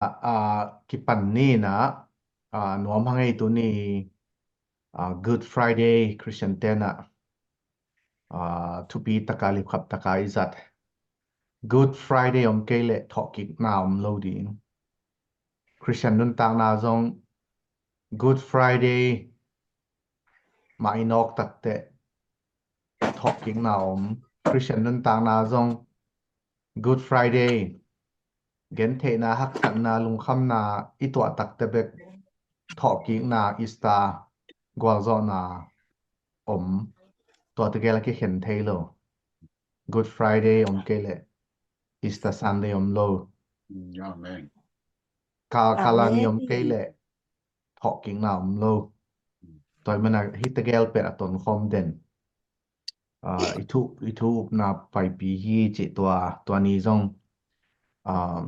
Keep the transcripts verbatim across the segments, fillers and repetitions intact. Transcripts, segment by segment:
ah, ah, kipan ni in ah, ah, nuam hang ei tuni, ah, Good Friday Christian tenah, ah, thupi taka lipkhap taka i zat. Good Friday om kei leh thawhkikna om lo ding. Christian nuntakna zong Good Friday mah i nawk takteh thawhkikna om. Christian nuntakna zong Good Friday gentheihna, haksatna, lungkhamna i tuah takteh bek thawhkikna, Easter gualzawhna om. Tua tegel a kikhen thei lo. Good Friday om kei leh Easter Sunday om lo. Amen. Ka, Kalani om kei leh thawhkikna om lo. Tua ahih manin hih tegel pen a tonkhawm den, ah, i thu, i thu upna paipi hi cih tua, tua ni zong, ah,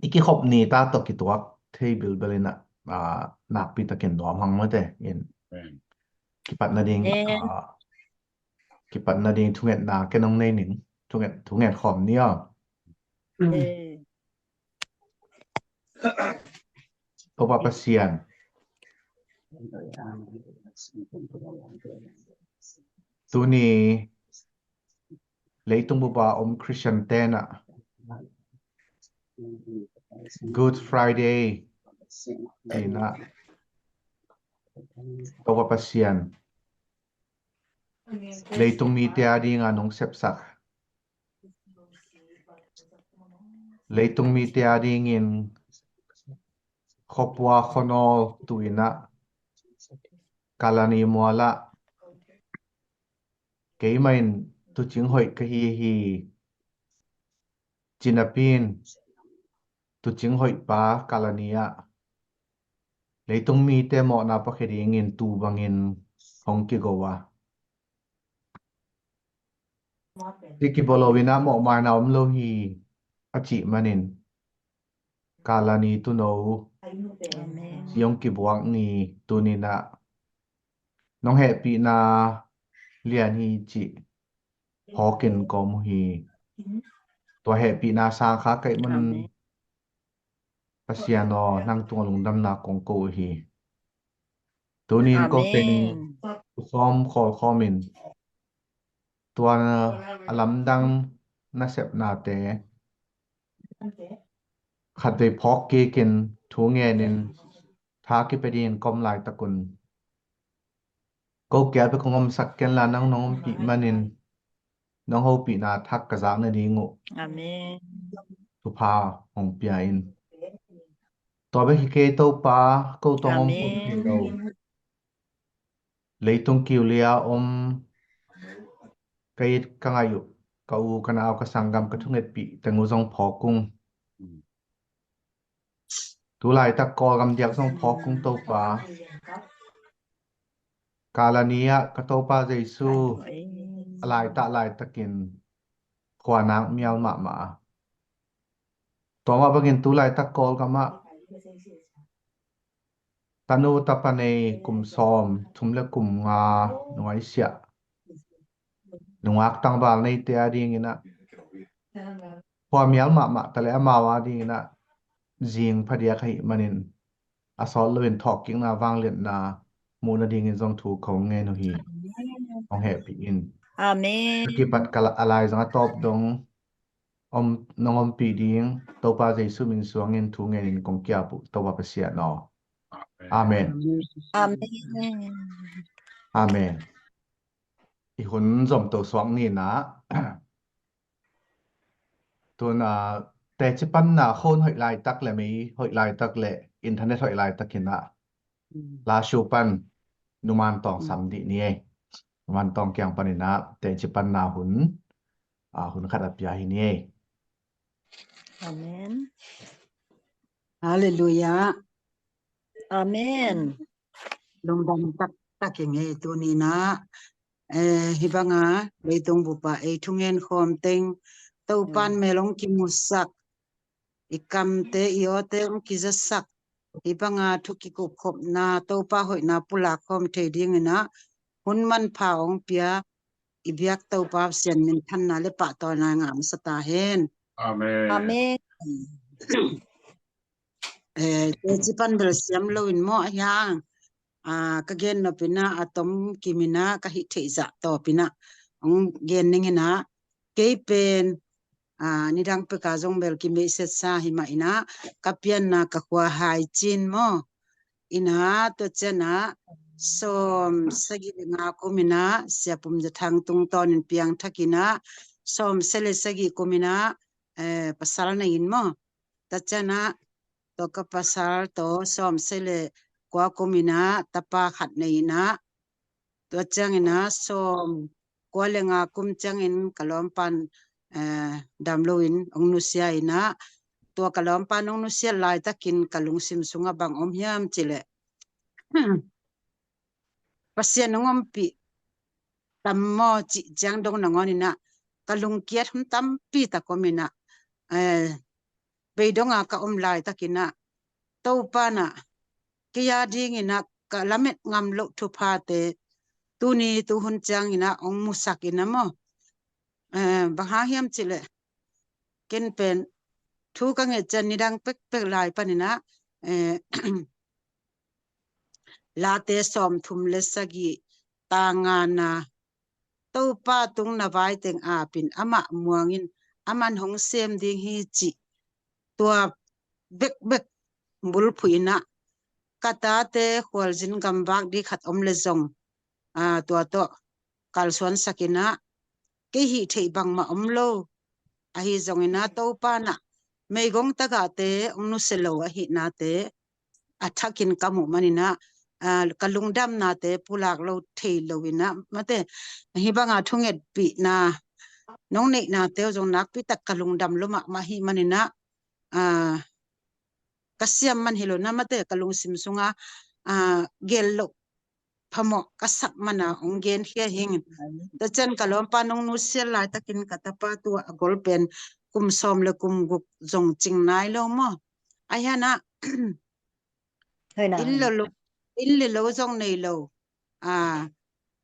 i kikhop ni ta tawh kituak thei bilbel in ah, ah, nakpi takin nuam hang mate in. Amen. Kipat nading, ah, kipat nading thungetna ken hong nei ning, thunget, thunget khawm ni aw. Topa Pasian, tuni leitung bup a om Christian tenah Good Friday in ah, Topa Pasian, leitung mite a dinga nong sepsak, leitung mite a dingin khuapua khuanawl tu in ah, Kalani mual ah keimah in tuucing hoih ka hi hi, ci napi in tuucing hoih pa Kalani ah leitung mite mawhna pua khia dingin tuu bangin hong kigo a, ci kibawl lo in ah mawhmaina om lo hi a cih manin, Kalani tuuno, Amen, ci hong kibuak ni tuni in ah nong hehpihna lian hi cih phawkin kawm uh hi. Tua hehpihna sang kha ka hih manin, Amen, Pasian aw, nang tungah lungdamna kong ko uh hi. Tuni in ko pen, Amen, tukhawm khawlkhawm in tua a lamdang nasepnate khatvei phawk kikin thu ngenin tha kipia dingin kawm laitak un, ko kial bek hong omsak kenla, nang nong ompih manin nong hopihna thak ka zak nading uh, Amen, thupha hong pia in. Tua bek hi kei Topa, ko tawh hong om, Amen, thei lo. Leitung kiu lia om ka it ka ngaih uh ka u ka nau ka sanggam ka thungetpih teng uh zong phawk ung. Tu laitak Kawlgam diak zong phawk ung Topa. Kalani ah ka Topa Jesu a laitak laitakin khuanak mial mahmah a, tua mah bangin tu laitak Kawlgam ah tanu tapa nei kum sawm thum le kum nga nuaisiah nungak tangval neite a dingin ah khua mial mahmah ta le amau a dingin ah zing phadiak ahih manin a sawt loin thawhkikna vangliatna muh nadingin zong thu kong ngen uh hi. Hong hehpih in. Amen. Ka kipat ka la-, a laizang a tawp dong om, nong ompih ding Topa Jesu min suangin thu ngenin kong kiap uh Topa Pasian aw. Amen. Amen. Amen. I hun zomto suak ni in ah, tun, ah, teci panna khon hoih laitak le mei hoih laitak le internet hoih laitakin ah, la siu pan numan tawng sam dih ni ei. Numan tawng kiang panin ah teci panna hun, ah, hun khat a pia hi ni ei. Amen. Halleluiah. Amen. Lungdam taktak ing ei tuni in ah, eh, hih banga leitung bup ah ei thungen khawm teng Topan mel hong kimusak, i kamte i awte hong kizasak, hih banga thu kikupkhopna Topa hoihna pulak khawm thei dingin ah hun manpha hong pia i biak Topa Pasian minthanna le pahtawina ngah masa ta hen. Amen. Amen. Eh, teci pan bel siam lo in maw, ahi hang, ah, ka gen nop in ah, a tom kim in ah ka hih theih zah tawp in ah hong gen ning in ah, kei pen, ah, nidang pek a zong bel kimeihsetsa hi mah in ah, ka pianna ka khua Haicin maw, in ah, tua ciang ah sawm sagih le nga kum in ah Sia Pum Za Thang tungtawn in piangthak in ah, sawm sagih le sagih kum in ah, eh, pasal nei in maw. Tua ciang ah, tua ka pasal tawh sawm sagih le kua kum in ah tapa khat nei in ah, tua ciang in ah sawm kua le nga kum ciangin ka lawmpan, eh, dam lo in hong nusia in ah, tua ka lawmpan hong nusia laitakin ka lungsim sungah bang om hiam cih leh, Pasian hong ompih tam maw cih ciang dong nangawn in ah, ka lungkiat hun tampi tak om in ah, eh, beidong a ka om laitak in ah, Topa in ah kei a ding in ah ka lamet ngam loh thuphate tuni tuhun ciang in ah hong musak in ah maw. Eh, bang hang hiam cih leh, ken pen thu ka nget ciang nidang pekpek lai pan in ah, eh, Late sawm thum le sagih, tang nga na, Topa tung na vai teng ap in amah muang in, aman hong sem ding hi cih tua bekbek bulphuh in ah, ka tate khualzin gamvak ding khat om le zong, ah, tua tawh kalsuansak in ah, kei hih theih bangmah om lo. Ahi zong in ah Topa in ah meigong tagahte hong nusia lo ahih nate a thakin ka muh man in ah, ah, ka lungdamnate pulak lo thei lo in ah, mate, hih bang a thungetpihna nong neihnate uh zong nakpi tak ka lungdam lo mahmah ahih man in ah, ah, ka siam man hi lo in ah, mate, ka lungsim sungah, ah, gel loh phamawh ka sak man a hong genkhia hi ing. Tua ciang ka lawmpa nong nusia laitakin ka tapa tua a gol pen kum sawm le kum guk zong cing nai lo maw. Ahi hang ah, inn le lo, inn le lo zong nei lo. Ah,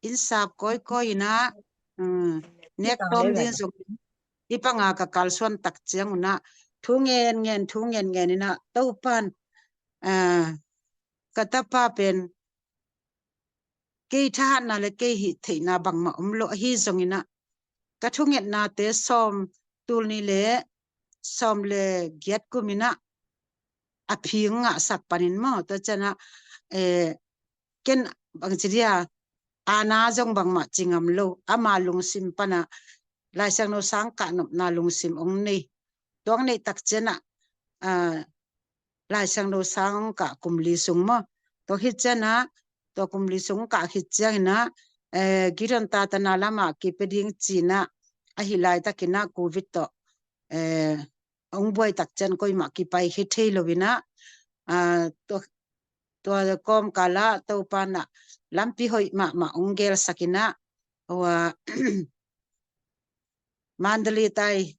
inn sap kawikawi in ah, um, nek tawm ding zong, hih bang a ka kalsuan tak ciang un ah, thu ngen ngen, thu ngen ngen in ah, Topa in, ah, ka tapa pen kei thahatna le kei hih theihna bangmah om lo ahi zong in ah, ka thungetnate sawm, tul nih le sawm le giat kum in ah a phing ngahsak pan in maw. Tua ciang ah, eh, ken bang ci dia, aana zong bangmah ci ngam lo, ama lungsim pan ah Lai Siangtho sang kah nopna lungsim hong nei. Tua hong neih tak ciang ah, ah, Lai Siangtho sang hong kah kum li sung maw. Tua khit ciang ah, tua kum li sung kah khit ciang in ah, eh, Gideon Tatana lam ah kipia ding ci in ah, ahi laitak in ah Covid tawh, eh, hong buai tak ciang koimah kipaikhia thei lo in ah, ah, tua, tua kawmkal ah Topa in ah lampi hoih mahmah hong gelsak in ah, hua, Mandalay tai,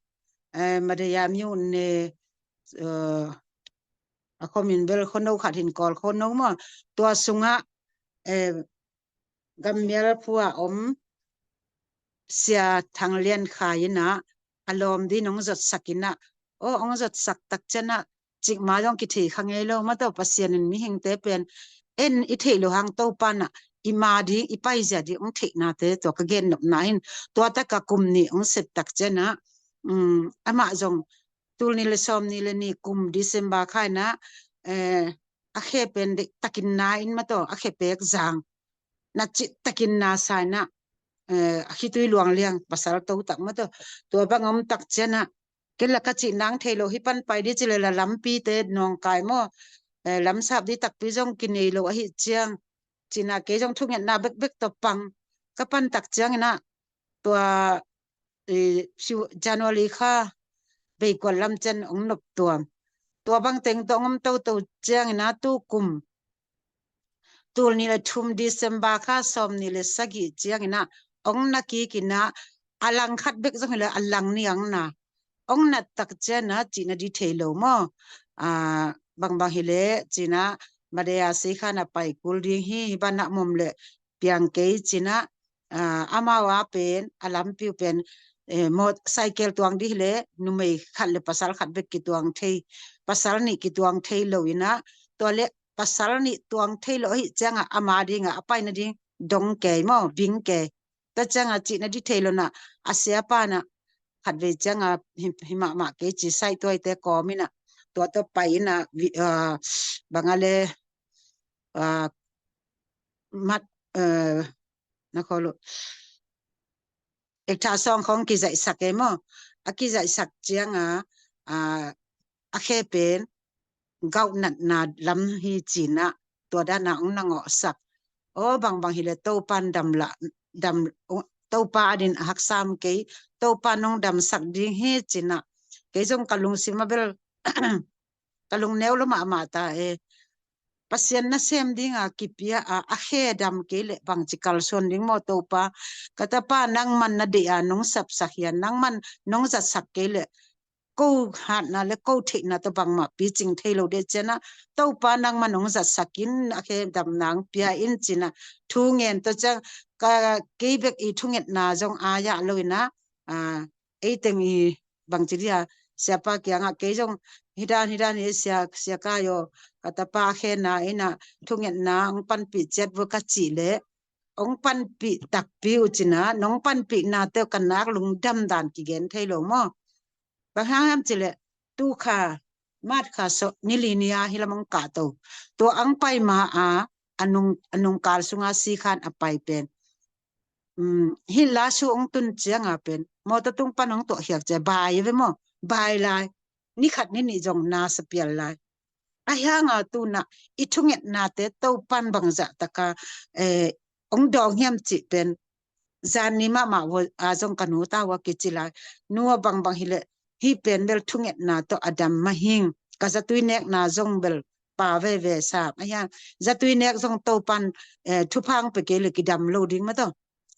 eh, Madhya Myo ne, eh, a khomin bel khono khat hin Kawl khono maw. Tua sungah, eh, gammial phu a om Sia Thang Lian Khai in ah, a lawm ding hong zotsak in ah, aw, hong zotsak tak ciang ah, cikmah zong kithei kha ngei lo, mah tawh Pasian in mihingte pen en i theih loh hang Topa in ah i ma ding, i paizia ding hong theihnate, tua ka gen nopna in, tua tak a kum nih hong sep tak ciang ah, um, amah zong tul nih le sawm nih le nih kum December kha in ah, eh, a khe pen deih takin na in, mah tawh a khe pek zang, na cih takin na sa in ah, eh, a khitui luang liang, pasal to tak, mah tawh tua bang om tak ciang ah, kei la ka cih nang thei lo, hih pan pai ding ci leh la lampite nawngkai maw, eh, lamsap ding takpi zong kinei lo ahih ciang, ci in ah kei zong thungetna bekbek tawh pang ka pan tak ciang in ah, tua, eh, January kha beikual lam ciang hong nop tuam. Tua bang teng tawh hong om toto ciang in ah tu kum tul nih le thum December kha sawm nih le sagih ciang in ah hong na kik in ah, a lang khat bek zong hi lo, a lang nih ang na hong nat tak ciang ah cihna ding thei lo maw. Ah, bangbang hi leh ci in ah Madhya sei kha na pai kul ding hi, hih bang na mom leh piang kei ci in ah, ah, amau a pen, a lampi uh pen eh, mawt cycle tuang dih le numei khat le pasal khat bek kituang thei, pasal nih kituang thei lo inah, tua le pasal nih tuang thei lo ahi ciangah ama dingah a paina ding dong kei maw, bing kei. Tua ciangah cihna dih thei lo nah, a siapa nah khatvei ciangah hi, hi mahmah kei ci saih tuaite kawm inah, tua tua pai inah, ah, banga le, ah, mat, ah, na khaw lo. Ek tha sawng khawng kizaihsak e maw. A kizaihsak ciangah, ah, a khe pen gauh natna lam hi cinah, tua dana ong na ngawhsak. Aw, bangbang hileh Topan dam lah, dam, Topa adin a haksam kei, Topa nong damsak ding hi cinah. Kei zong ka lungsim a bel ka lungneu lo mahmah ta e. Pasian nasem dinga kipia a, a khe dam kei leh bangci kalsuan ding maw Topa. Ka tapa nangman na deih a nong sapsak hian, nangman nong zatsak kei leh ko hatna le ko theihna tawh bangmah picing thei lo deh cianah, Topa nangman nong zatsak in, a khe dam nang pia in cinah thu ngen tawh ciang, ka kei bek i thungetna zong a yah lo inah, a, ei teng i bangci dia, siapa kiangah kei zong hidan hidan hi sia, sia kai aw, ka tapa a khena inah thungetna ong panpih ciat vua ka cih leh, ong panpih takpi uh cinah, nong panpihna teuh ka nak lungdam dan kigen thei lo maw. Bang hang hiam cileh, tu kha, mat kha sawh, nili ni a hilam ong kahto. Tua ang pai ma a, a nung, a nungkal sunga si khan a pai pen. Um, hi lasu ong tun cianga pen mawtaw tung pan ong tuah khiak cia bai ve maw, bai lai. Ni khat ni nih zong na sapial lai. A hianga tunah i thungetnate Topan bangzah taka, eh, ong dawng hiam cih pen zan ni mahmah vua a zong ka nu ta vua kici lai. Nu a bangbang hileh hi pen bel thungetna tawh a dam mahing, ka zatui nekna zong bel pa veve sam a hiang. Zatui nek zong Topan, eh, thuphang pe kei le kidam lo ding mataw.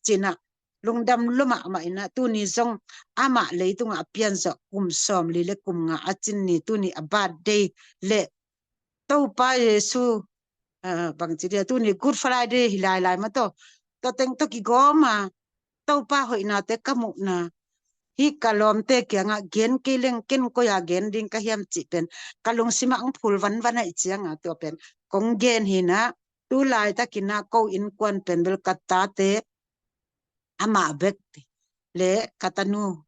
Cinah lungdam lo mahmah inah tuni zong amah leitungah a pianzawh kum sawm li le kum nga a cin ni tuni a birthday le Topa Jesu, ah, bangci dia tuni Good Friday hi lailai mataw. Tua teng tawh kigawma Topa hoihnate ka muhna hi ka lawmte kiangah gen kei leng ken koi-a gen ding ka hiam cih pen ka lungsimah ang phul vanvan aih cianga tua pen kong gen hinah, tu laitakinah ko innkuan pen bel ka tate amah bek le ka tanu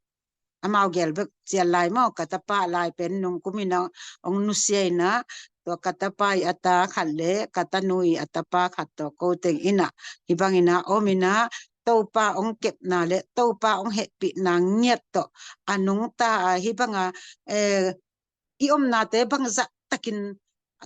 amau gel bek cial lai maw, ka tapa lai pen nungkumin ong nusia inah, tua ka tapa i a ta khat le ka tanu i a tapa khat tawh ko teng inah hi bangin a om inah, Topa ong kepna le Topa ong hehpihna ngiat tawh a nungta a hi banga, eh, i omnate bangzah takin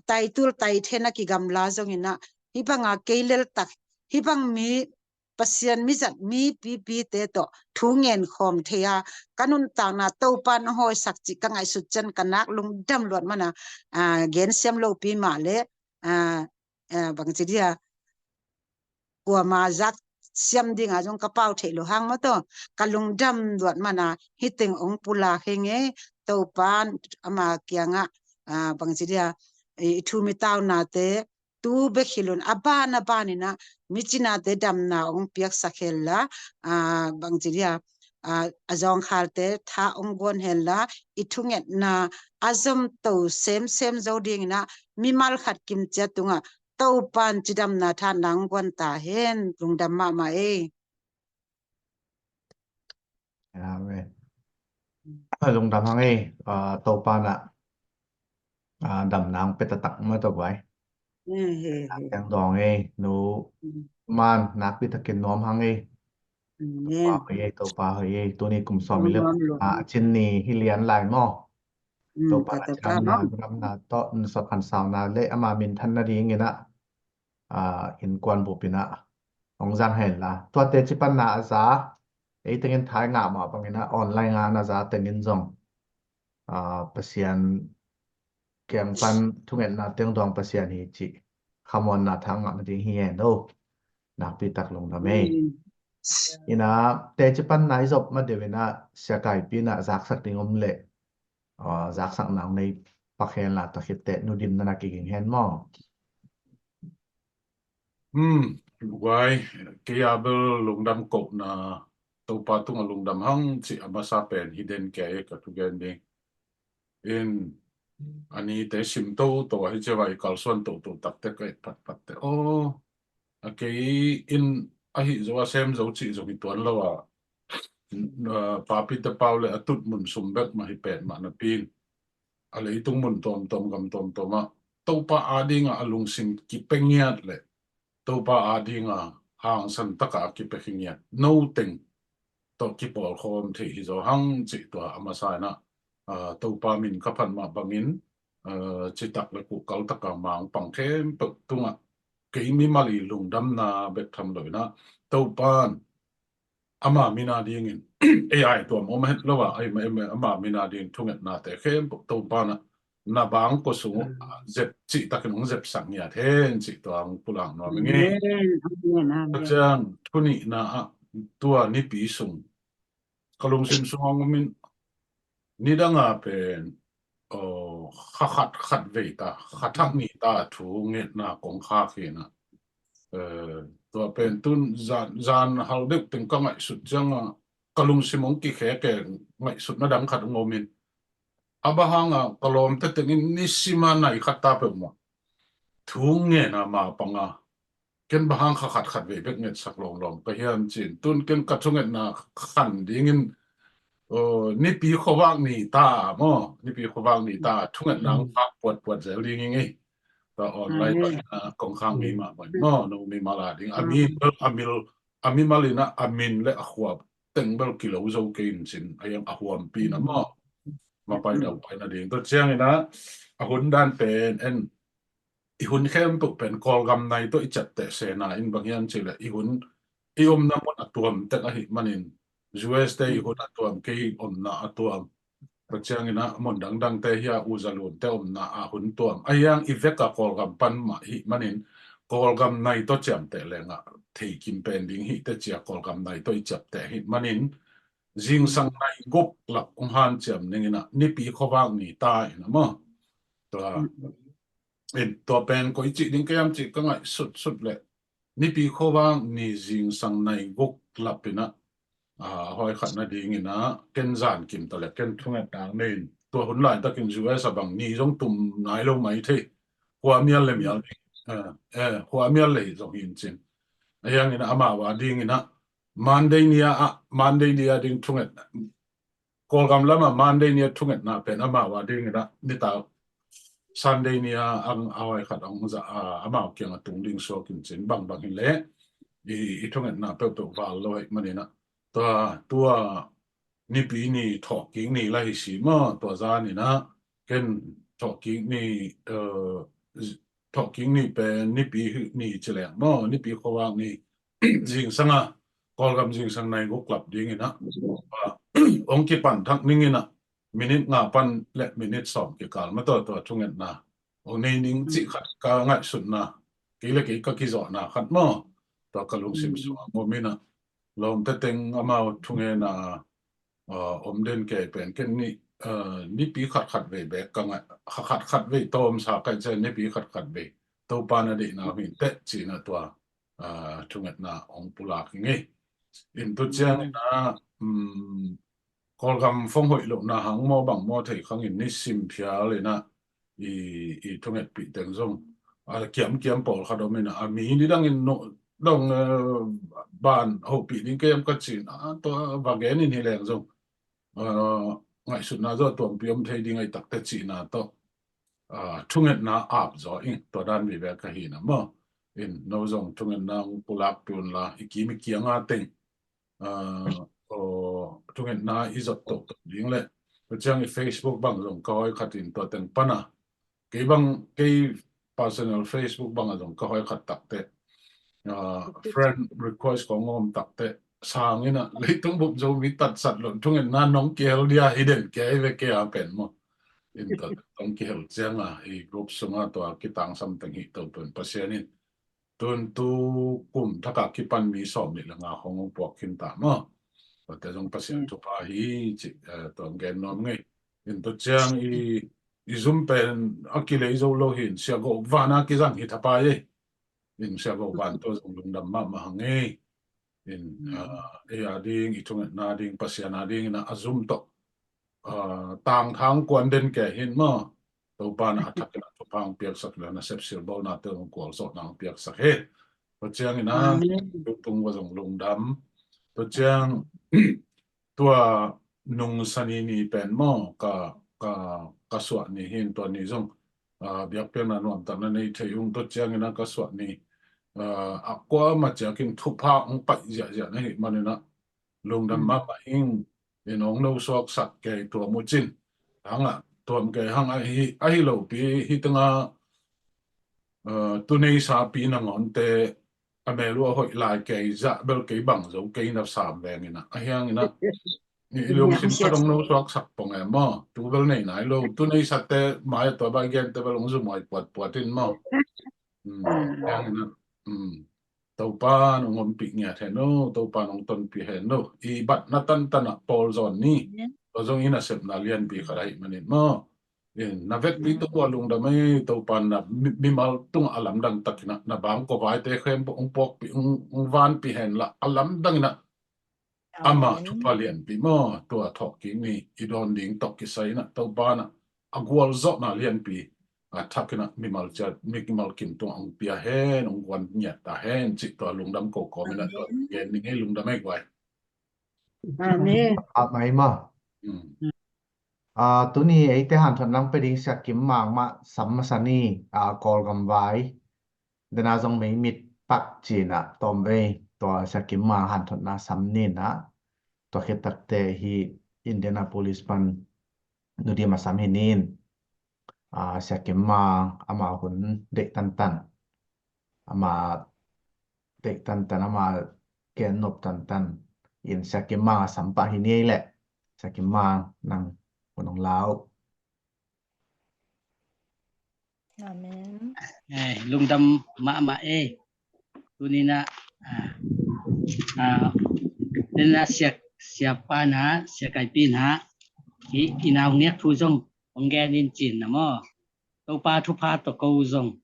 taitul taithena kigamla zongin ah, hi banga kei leltak, hi bang mi Pasian mizat mi pipite tawh thu ngen khawm thei a, ka nuntakna Topa na hawisak cih ka ngaihsut cian ka nak lungdam luat mana, a, gensiam lopi mah le, a, a, bangci dia, kuama zak siam dinga zong ka pau theih lo hang mawtaw, ka lungdam luat mana hiteng ong pulak hi ngei. Topa ama kiangah, a, bangci dia, i thu mi taunate tu bek hi lo in a ban a ban inah micinate damna ong piaksak hella, a, bangci dia, a, a zawngkhalte tha ong guan hella, i thungetna a zomto semsem zo dinginah mimal khat kimcia tungah Topan cidamna tha nang guan ta hen. Lungdam mahmah ei. Amen. Lungdam hang ei, a, Topa na, a, damna hang petatak ma to guai. Teng dawng ei, nu man nakpi takin nuam hang ei. Topa hoi ei, Topa hoi ei, tuni kum sawm i le a cin ni hi lian lai maw. Topa na ciamna damna tawh nusat khansauna le ama minthanna dinginah, a, innkuan bupinah hong zang henla, tuate cipanna a za, ei tengin thai ngah mah banginah online a na za tengin zong, a, Pasian kiang pan thungetna teng dawng Pasian hi cih khamuanna thang ngah nading hi hen lo. Nakpi tak lungdam ei. Inah teci panna i zop ma deuh inah siakaipi inah zaksak ding om leh, a, zaksak nang nei pak hen la, tua khitteh Nu Dim nana kiging hen maw. Hmm, guai, kei a bel lungdam kohna Topa tungah lungdam hang cih a masa pen hi den kei ka thugen ding. In a nite sim toto a hi cia vai kalsuan toto takte ka et phatphatte aw, a kei in ahi zo a sem zo cih zong hi tuan lo a, a, papite pau le a tut mun sum bek mah hi pet mah napi in a leitung mun tawmtawm gam tawmtawm ah Topa adingah a lungsim kipia ngiat le Topa adingah hangsan takah a kipia khe ngiat no teng tawh kipawlkhawm thei hi zaw hang cih tua a masa inah, a, Topa min ka phat mah bangin, a, citak le kuhkal takah Mang pang khempeuh tungah kei mimal i lungdamna bek tham lo inah Topa in ama min adingin ei ai tuam om het lo a, ei, ei, ama min adingin thungetnate khempeuh Topa inah na bang ko sung uh zep cih takin hong zepsak ngiat hen cih tua hong pulak nuam ing ei. Amen, amen, amen. Tua ciang thu nihna ah tua nipi sung ka lungsim sung hong om in nidanga pen, aw, kha khat khat vei ta, kha thak ni ta thu ngetna kong khak hi inah. Eh, tua pen tun zan, zan hal deuh teng ka ngaihsut cianga ka lungsim hong kikhek e, ngaihsutna dang khat hong om in. A bang hanga ka lawmte tengin nisima nai khat ta peuhmah thu ngen a ma panga ken bang hang kha khat khat vei bek ngetsak lawnglawng ka hiam cin tun ken ka thungetna khan dingin, aw, nipi khuavak ni ta maw, nipi khuavak ni ta thungetna hong khak puatpuat zel ding ing ei. Tua online pan a kong khang ngei mahmah in maw, no mimal a ding a mi bel a mil, a mimal inah a min le a khua teng bel kilo zo kei in cin a hiang a huampi na maw, mapai dau pai na ding. Tua ciang inah a hun dan pen en i hun khempeuh pen Kawlgam nai tawh i ciapteh sena in bang hiam cih le i hun i omna mun a tuam tek ahih manin U S te i hun a tuam kei omna a tuam. Tua ciang inah mun dangdangte hi a U Za Lun te omna a hun tuam a hiang i vek a Kawlgam pan mah ahih manin Kawlgam nai tawh ciamteh lengah thei kim pen ding hi te cia Kawlgam nai tawh i ciapteh ahih manin zingsang nai guk lap hong hanciam ning inah nipi khuavak ni ta inah maw. Tua in tua pen koi cih ding ka hiam cih ka ngaihsutsut le nipi khuavak ni zingsang nai guk lap inah, a, a hoi khat nading inah ken zan kim ta le ken thungetna nei in tua hun laitakin U S a bang ni zong tum nai lo mai thei. Khua mial le mial ding, eh, eh, khua mial le hi zong hi in cin. A hiang inah amau a ding inah Monday ni a, a, Monday ni a ding thunget Kawlgam lamah Monday ni a thungetna pen amau a ding inah nitak Sunday ni a ang a hoi khat ang za a amau kiang a tung ding suak in cin bangbang hi leh i, i thungetna peuhpeuh val lo ahih manin ah tua, tua nipi ni thawhkik ni la hi si maw, tua zan inah ken thawhkik ni, eh, thawhkik ni pen nipi ni ci leng maw, nipi khuavak ni zingsang a Kawlgam zingsang nai guk lap ding inah, ah, hong kipan thak ning inah minit nga pan le minit sawm kikal ma tua, tua thungetna hong nei ning cih khat ka ngaihsutna, kei le kei ka kizawhna khat maw, tua ka lungsim sungah maw minah lawmte teng amau thungena, ah, om den kei pen ken ni, ah, nipi khat khat vei bek ka ngai, kha khat khat vei tawm sa kai cian nipi khat khat vei Topa na deihna hin teh cina tua, ah, thungetna hong pulak hi ngei. In tu ciang inah, um, Kawlgam fong hoih lohna hang maw bang maw thei khang in nisim phial inah i, i thungetpih teng zong a kiamkiam pawlkhat om inah a mi nidang in no dong, eh, ban hopih ding kei am ka cin a tua va gen in hi leng zong, eh, ngaihsutna zaw tuampi om thei ding ai takte cihna tawh, ah, thungetna ap zaw in tua dan mi ve ka hi na maw. In no zong thungetna hong pulak piun la i kim i kianga teng, ah, aw, thungetna i zot tawh ding le tua ciang i Facebook bang zong ka hoi khat in tua teng pana kei bang kei personal Facebook bang a zong ka hoi khat takte, ah, friend request kong om takte sang inah leitung bup Zomi tatsat lo thungetna nong kihel dia hi den kei ve kei a pen maw. In tua tong kihel cianga i group sunga tua kitangsam teng hi to pen Pasian in tun tu kum thakah kipan mi sawm nih le nga hong hong puak khin ta maw. Tua te zong Pasian thupha hi ci, eh, tua gen nuam ngei. In tua ciang i, i zum pen a kilei zo lo hin Sia Go Van a kizang hi thapai ei. In Sia Go Van tua zong lungdam mahmah hang ei. In, mm, ah, ei a ding, i thungetna ding, Pasian a ding in a zum tawh, ah, tangthang kuan den kei hin maw. Topa na a thak in a thupha hong piaksak le na sepsilbolna te hong kualzawhna hong piaksak hi. Tua ciangin a, amen, tung va zong lungdam. Tua ciang, tua nung sani ni pen maw, ka, ka, ka suah ni hin tua ni zong, ah, biakpiakna nuamtakna nei thei ung, tua ciangin a ka suah ni, ah, a kuamah ciakin thupha hong paih ziahziah na hih manin a lungdam, mm, mahmah ing. In hong nosuaksak kei tuam uh cin. Hang a, tuam kei hang a hi, ahi lopi, hi tengah, ah, tu nei sapi nangawnte a mel uh a hoih lai kei zah bel kei bang zo kei na sam veng in a. Ahi hangin a, i, i lungsim khat hong nosuaksak pong e maw. Tu bel nei nai lo. Tu nei sate mai a tua ba gente bel hong zumhuai puatpuat in maw. Mm, ahi hangin a, mm. Topa nong ompih ngiat hen uh, Topa nong tonpih hen uh. I batna tantan a pawl zawn ni. Amen. Tua zong i nasepna lianpi khat ahih manin maw. In, na vekpi, mm, tawh lungdam ei, Topa na mi-, mimal tungah a lamdang takin a, na bang ko vaite khempeuh hong puakpih, hong, hong vanpih hen la, a lamdang in a, ama, amen, thupha lianpi maw, tua thawhkik ni, i dawn ding tawh kisai in a, Topa na a gualzawhna lianpi a thak in a mimal ciat, mimal kim tungah hong pia hen, hong guan ngiat ta hen, cih tua lungdam ko kawm in a, tua, amen, gen ning ei, lungdam ei guai. Amen. Amai ma. Mm. Ah, tuni eite hanthot nang pe ding Sia Kim Mang mah sam masa ni, ah, Kawlgam vai. Dena zong mei mit pak cina tawm vei tua Sia Kim Mang hanthotna sam nina, tua khit takte hi Indianapolis pan Nu Dim a sam hi nin. Ah, Sia Kim Mang ama hun deih tantan. Ama deih tantan, ama gen nop tantan. In Sia Kim Mang a sam pah hi ni ei leh. Sia Kim Mang nang hun hong lau. Amen. Eh, lungdam mahmah ei. Tuni na, ah, ah, tuni na sia, siapa na, sia kaipi na, hi, i nau ngiak thu zong hong gen in cin na maw. Topa thupha tawh ko zong,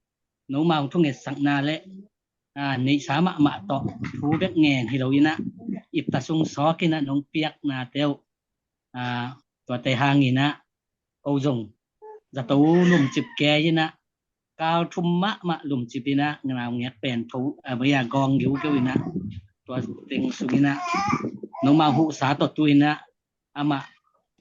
no mau thungetsakna le, ah, neihsa mahmah tawh thu bek ngen hi lo in a, ipta sung sawk in a nong piakna teuh, ah, tuate hangin a, ko zong zato lumcip kei in a, kal thum mahmah lumcip in a, nau ngiak pen tho, ah, baya gawng geugeu in a, tua teng sung in a, no mau huhsa tawh tu in a, amah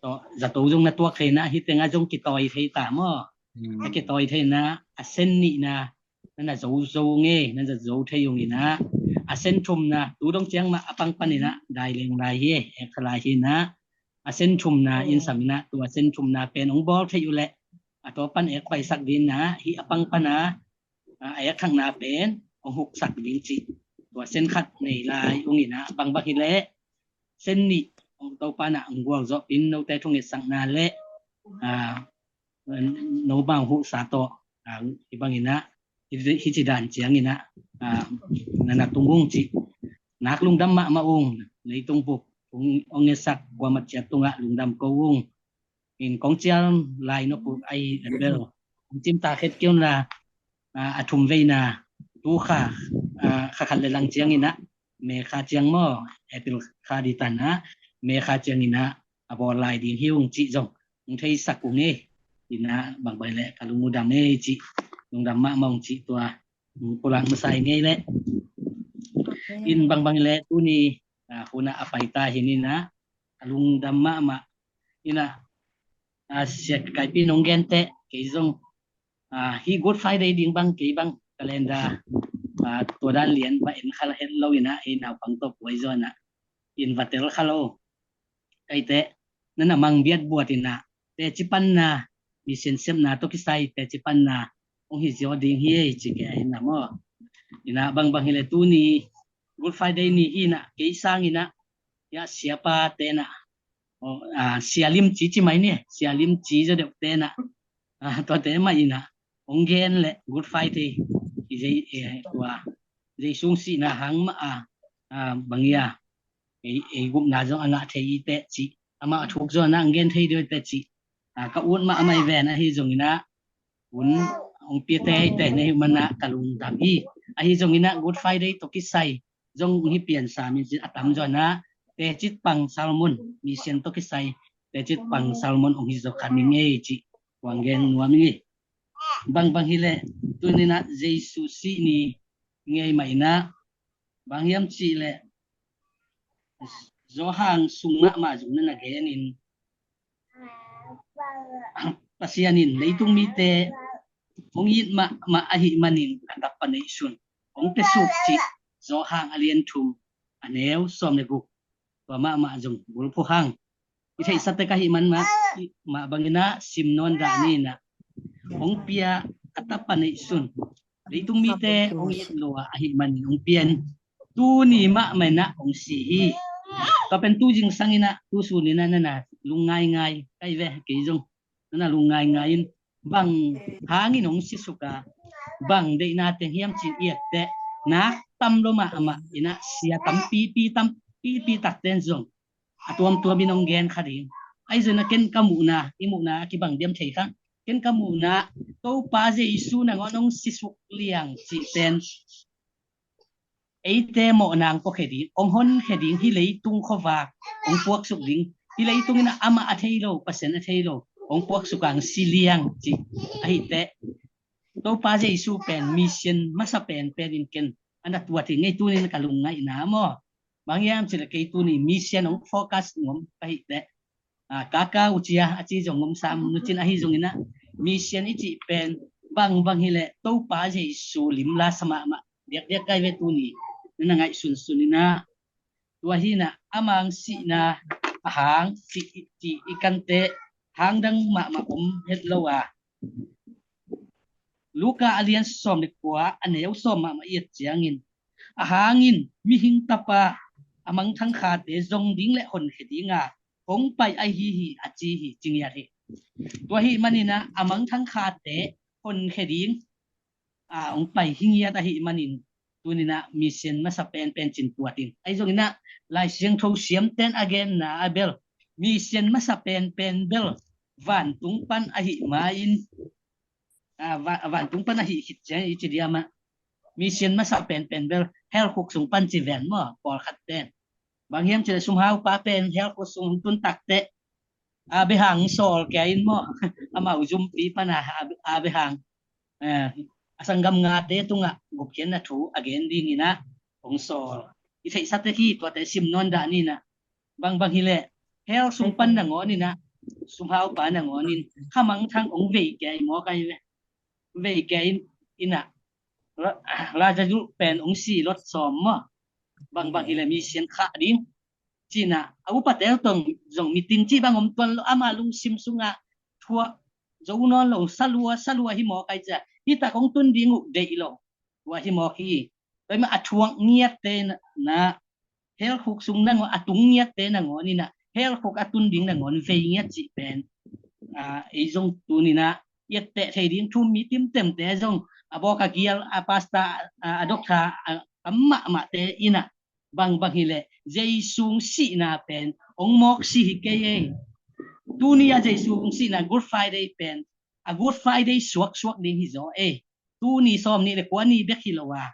tawh zato zong na tuak thei na, hi tengah zong kitawi thei ta maw. Mm. A kitawi thei na, a sen nihna, na na zo zo ngei, na na zo thei ung in a, a sen thumna, tu dong ciang mah a pang pan in a, dai leng lai hi, ek kha lai hi in a, a sen thumna, mm, in sam in a, tua a sen thumna pen hong bawl thei uh leh, a tua pan ek paisak ding in a, hi a pang pan a, a, a ek thakna pen hong huksak ding cih. Tua sen khat nei lai ung in a, bangbang hi leh, sen nih, hong Topa na hong gualzawh pin note thungetsakna le, ah, no bang huhsa tawh, ah, hi bang in a, hi, hi ci dan ciang in a, ah, na na tung ung cih. Nak lungdam mahmah ung, leitung bup hong, hong ngetsak kuamah ciat tungah lungdam ko ung. In kong cial lai nop uh ai bel, hong cimta khet kei un la, ah, a thum veina, tu kha, ah, kha khat le lang ciang in a, May kha ciang maw, April kha dih tan a, May kha ciang in a, a bawl lai ding hi ung cih zong hong theisak ung ei. In a bangbang leh ka lung uh dam ei cih, lungdam mahmah ung cih tua, mm, pulak masa ing ei leh. In bangbang leh tuni, ah, hun a a paita hi in a, a lungdam mahmah. In a, ah, sia kaipi nong gen teh, kei zong, ah, hi Good Friday ding bang, kei bang calendar, ah, tua dan lian va en kha het lo in a, ei naupang tawh puai zaw in a, in va tel kha lo. Kei teh, na na mang biat buat in a, teci panna, mission sepna tawh kisai teci panna hong hi ziau ding hi ei ci kei in a maw. In a bangbang hi leh tuni Good Friday ni hi in a, kei sang in a, ya siapa te in a, oh, ah, Sia Lim Ci ci mai ni, Sia Lim Ci zaw deuh te in a, ah, tuate mah in a, hong gen leh Good Friday hi zei, eh, tua, zei sung sihna hang mah a, ah, bang ia, ei, ei gupna zong a ngah thei i teh cih, amah a thuk zaw in a hong gen thei deuh i teh cih. Ah, ka ut mah amah i ven ahi zong in a, hun hong pia tei tei na hih man a ka lungdam hi. Ahi zong in a Good Friday tawh kisai, zong hong hi pian sam in cin a tamzaw in ah tecit pang sermon, mission tawh kisai tecit pang sermon hong hi zaw kha ning ei cih kuang gen nuam ing ei. Bangbang hileh tuni in ah Jesu sih ni ngei mah in ah bang hiam cih leh Johan sung mahmah zong na na gen in Pasian in leitung mite hong it mahmah ahih manin a tapa neihsun hong piasuk cih Johan a lian thum a neu sawm le guk tua mahmah zong bulphuh hang i theihsa tek ahih man mah, mah bangin ah sim nawn dah ni in ah hong pia a tapa neihsun leitung mite hong it lo ah ahih manin hong pia in tuni mahmah in ah hong si hi. Tua pen tu zingsang in ah tu sun in ah na na lungngaingai kai ve kei zong na na lungngaingai in bang hangin hong sisuk a bang deihna teng hiam cih i et teh nak tam lo mahmah in ah sia tampipi tampipi takten zong a tuamtuam in hong gen kha ding. Ahi zongin ah ken ka muhna, i muhna a kibang diam thei kha. Ken ka muhna Topa Jesu nangawn hong sisuk liang cih pen eite mawhna hong pawkhia ding, hong honkhia ding, hih leitung khuavak hong puaksuk ding, hih leitung in ah amah a thei lo, Pasian a thei lo hong puaksuk a hong si liang cih ahih teh Topa Jesu pen mission masa penpen in ken a na tuat hi ngei. Tuni in ka lungngaihna maw bang hiam cih leh kei tuni mission hong focus nuam ka hih teh a, kaka ucia a ci zong om sam nucin ahi zongin ah mission i cih pen bangbang hileh Topa Jesu lim la sa mahmah diakdiak kai ve tuni na na ngaihsunsun in ah tua hi in ah a mang sihna a hang cih i kan teh hang dang mahmah om het lo a Luka a lian sawm le kua a neu sawm mahmah i et ciangin a hangin mihing tapa a mangthang khate zong ding le honkhia ding a hong pai ahi hi a ci hi ci ngiat hi. Tua ahih manin ah a mangthang khate honkhia ding a hong pai hi ngiat ahih manin tuni in ah mission masa penpen cin tuat in ahi zongin ah Lai Siangtho siamten a genna a bel mission masa penpen bel vantung pan ahih ma in a, va, vantung pan ahih khit ciang i ci diam ah mission masa penpen bel hell khuk sung pan ci ven maw pawlkhat pen. Bang hiam cih leh sumhaupa pen hell khuk sung tun tak teh a behang sawl kia in maw amau zumpi pan a, a behang a sanggam ngate tungah gupkhiatna thu a gen ding in ah hong sawl i theihsa tek hi. Tuate sim nawn dah ni in ah bangbang hileh hell sung pan nangawn in ah sumhaupa nangawn in khamangthang hong vei kia i maw kai ve vei kia in in ah Lazarus pen hong si lot sawm maw bangbang hileh mission khah ding ci in ah a upate tawh zong meeting cih bang om tuan lo ama lungsim sungah thuak zo nawn lo salua salua hi maw kai cia hi tak hong tun ding uh deih lo tua hi maw hi. Tua hi mah a thuak ngiatte in ah hell khuk sung nangawn a tung ngiatte nangawn in ah hell khuk a tun ding nangawn vei ngiat cih pen a, ei zong tuni in ah i etteh thei ding thu mi timtemte zong a bawk a gial a pastor a, a doctor a, a mahmahte in ah bangbang hileh Jesu sihna pen hong mawk si hi kei ei. Tuni a Jesu sihna Good Friday pen a Good Friday suaksuak ding hi zaw ei. Tuni sawm nih le kua ni bek hi lo a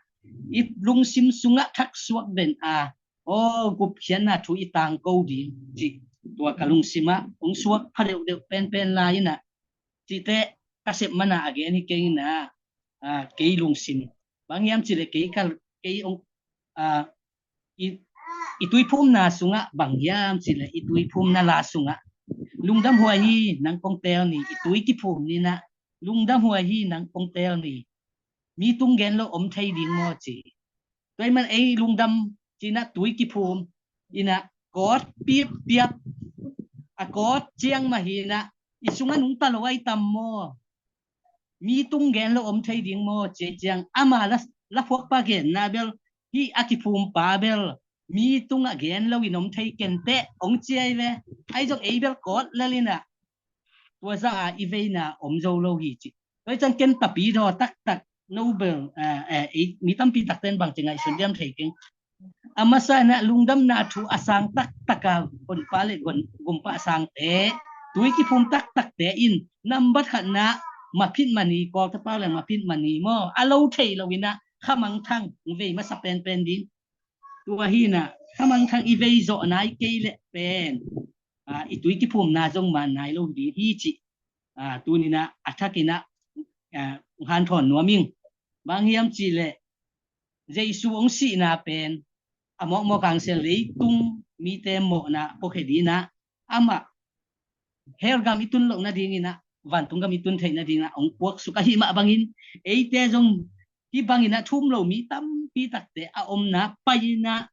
i lungsim sungah thaksuak den a aw gupkhiatna thu i tangko ding cih tua ka lungsimah hong suak pha deuhdeuh penpen lai in ah cihte ka sep mana a gen hi kei in ah kei lungsim bang hiam cih leh kei ka kei hong i, i tuiphumna sungah bang hiam cih leh i tuiphumna la sungah lungdam huai hi nang kong teel ni i tui kiphum ni in ah lungdam huai hi nang kong teel ni mi tung gen lo om thei ding maw ci. Tua hi man ei lungdam ci in ah tui kiphum in ah kawt pippiap a kawt ciang mah hi in ah i sungah nungta lo ai tam maw mi tung gen lo om thei ding maw ci ciang ama la, la phuakpa genna bel hih a kiphumpa bel mi tungah gen lo in om thei ken teh hong ci ai ve. Ahi zong ei bel kawt lel in ah tua zah a i veina om zo lo hi ci. Tua hi ciang ken tapidaw taktak noble mi tampi takten bang ci ngaihsun diam thei keng. A masa in ah lungdamna thu a sang taktak a honpa le gumpa a sangte tui kiphum taktakte in nambat khatna maphit mani kawltapau le maphit mani maw a lo thei lo in ah khamangthang vei masa penpen ding Tua hi inah khamangthang i vei zawh nai kei leh pen, ah, i tui kiphumna zong man nai lo ding hi cih, ah, tuni inah a thak inah, ah, hong hanthawn nuam ing. Bang hiam cih leh Jesu hong sihna pen a mawkmawk hangsia leitung mite mawhna puakhia ding inah amah hell gam i tun loh nading inah vantung gam i tun theih nading inah hong puaksuk ahih mah bangin eite zong hih bang inah thu um lo mi tampi takte a omna pai inah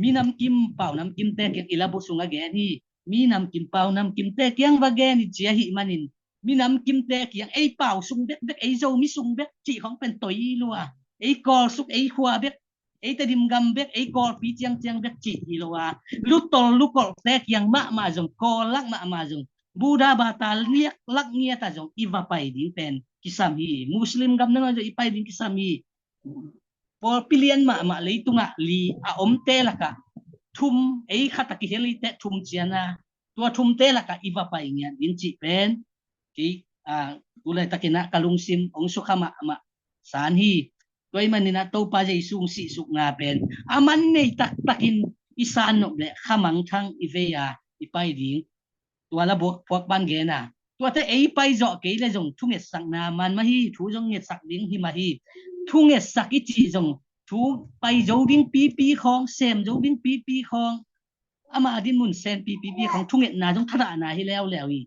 mi namkim pau namkimte kiang i labu sung a gen hi. Mi namkim pau namkimte kiang va gen i ci ahih manin mi namkimte kiang ei pau sung bekbek, ei Zomi sung bek cih khawng pen toi lua. Ei Kawlsuk, ei khua bek, ei Tedim gam bek, ei Kawlpi ciangciang bek cih hi lo a, lutol lukolhte kiang mahmah zong, Kawl lak mahmah zong, Buddha bata liak lak ngiat ah zong i va pai ding pen kisam hi. Muslim gam nangawn zong i pai ding kisam hi. Pawlpi lian mahmah leitungah li a omte lakah thum, ei khat a kihel i teh thum ciang a, tua thumte lakah i va pai ngiat ding cih pen kei, ah, tu laitakin ah ka lungsim hong sukha mahmah san hi. Tua ahih manin ah Topa Jesu hong sihsukna pen a man nei taktakin i san nop leh khamangthang i vei a i pai ding. Tua la buak puak pan gen a, tuate ei pai zawh kei leh zong thungetsakna man mah hi. Thu zong ngetsak ding hi mah hi. Thungetsak i cih zong thu pai zo ding pipi khawng, sem zo ding pipi khawng, ama dinmun sem pipipi khawng thungetna zong thadahna hi leuleu hi.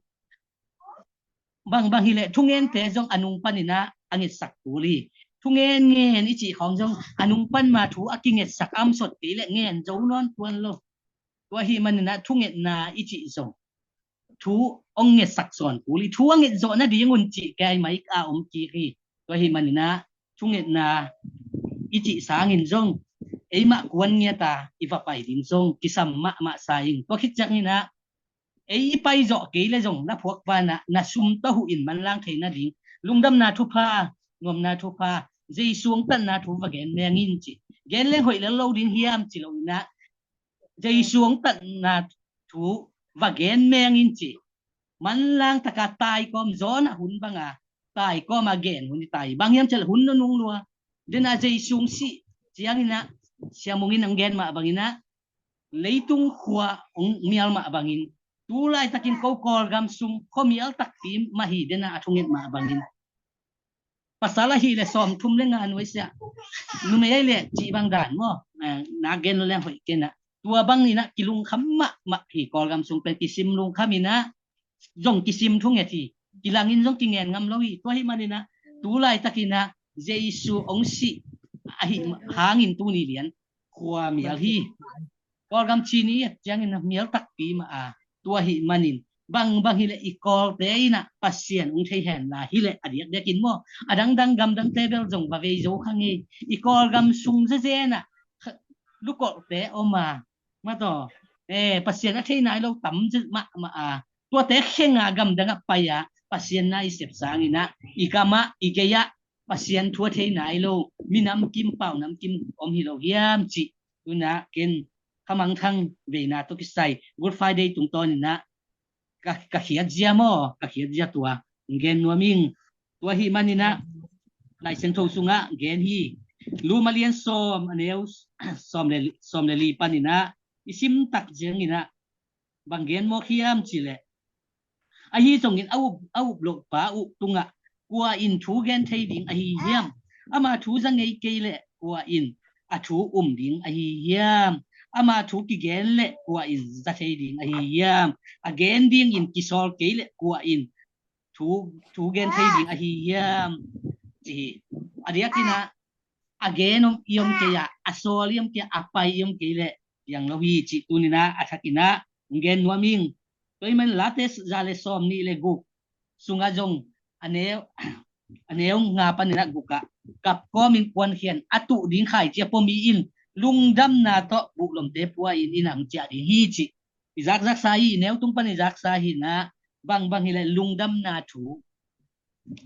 Bangbang hileh thungente zong a nung panin ah a ngetsak kul hi. Thungen ngen i cih khawng zong a nung pan ma thu a kingetsak a om sot kei leh ngen zo nawn tuan lo. Tua ahih manin ah thungetna i cih zong thu hong ngetsak sawn kul hi. Thu a nget zawh nading un cih kei mai a om kik hi. Tua ahih manin ah thungetna i cih sangin zong eimah kuan ngiat a i va pai ding zong kisam mahmah sa ing. Tua khit ciangin ah ei i pai zawh kei leh zong na phuak vanah na sum tawh huh in manlang thei nading lungdamna thupha, nuamna thupha, Jesu hong tatna thu va gen meng in ci. Gen leng hoih lel lo ding hiam ci lo inah Jesu hong tatna thu va gen meng in ci. Manlang taka taikawm zawn a hun banga taikawm a gen hun i tai. Bang hiam cih leh hun nunung lua. Dena Jesu hong sih ciangin ah Sia Mung in hong gen mah bangin ah leitung khua hong mial mah bangin tu laitakin ko Kawlgam sung khuamial takpi mah hi dena a thunget mah bangin pasal ahih leh sawmthum le nga nuaisiah, numei ahih leh cih bang dan maw, eh, na gen lo leng hoih kei inah tua bang inah kilungkham mahmah hi. Kawlgam sung pen kisim lungkham inah zong kisim thunget hi. Kilangin zong kingen ngam lo hi. Tua ahih manin ah tu laitakin ah Jesu hong sih ahih hangin tuni lian khuamial hi. Kawlgam ci ni et ciangin a mial takpi mah a, tua ahih manin bangbang hileh i Kawlte inah Pasian hong thei henla hileh a diakdiakin maw, a dangdang gamdangte bel zong va vei zo kha ngei. I Kawlgam sung zezen ah lukolhte om a, mataw, eh, Pasian a thei nai lo tam mahmah a, tuate khenga gamdang ah pai a Pasian na i sep sangin ah i kam ah i gei ah Pasian thu a thei nai lo mi namkim pau namkim om hi lo hiam cih. Tuna ken khamangthang veina tawh kisai Good Friday tungtawn inah ka, ka khiat zia maw, ka khiat zia tua hong gen nuam ing. Tua ahih manin ah Lai Siangtho sungah gen hi. Rom a lian sawm a neu sawm le, sawm le li panin ah i sim tak ciangin ah bang gen mawk hiam cih leh, ahi zongin a up, a up loh pa uh tungah kua in thu gen thei ding ahi hiam? Ama thu za ngei kei leh kua in a thu um ding ahi hiam? Ama thu kigen leh kua in za thei ding ahi hiam? A gen dingin kisawl kei leh kua in thu, thu gen thei ding ahi hiam? Ci hi. A diakin ah a gen om i om kei ah, a sawl i om kei ah, a pai i om kei leh piang lo hi cih tuni inah a thak inah hong gen nuam ing. Tua ahih manin Late za le sawm nih le guk sungah zong a neu, a neu nga panin ah guk ah, kap kawmin kuankhian a tuh ding khaici a pua mi in lungdamna tawh buhlomte pua in, inn ah hong ciah ding hi cih i zakzaksa hi. I neu tung pan i zaksa hi inah bangbang hileh lungdamna thu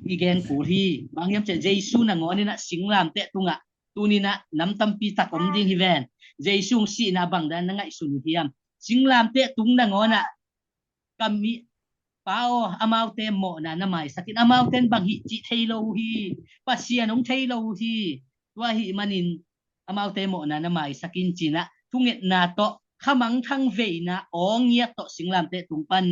i gen kul hi. Bang hiam cih leh Jesu nangawn inah singlamteh tungah tuni inah nam tampi tak om ding hi ven. Jesu hong sihna bangdan na ngaihsun uh hiam? Singlamteh tung nangawn ah ka mi pa aw, amaute mawhna na maisak in, amaute in bang hih cih thei lo uh hi. Pasian hong thei lo uh hi. Tua ahih manin amaute mawhna na maisak in ci-in ah, thungetna tawh khamangthang veina awngiat tawh singlamteh tung pan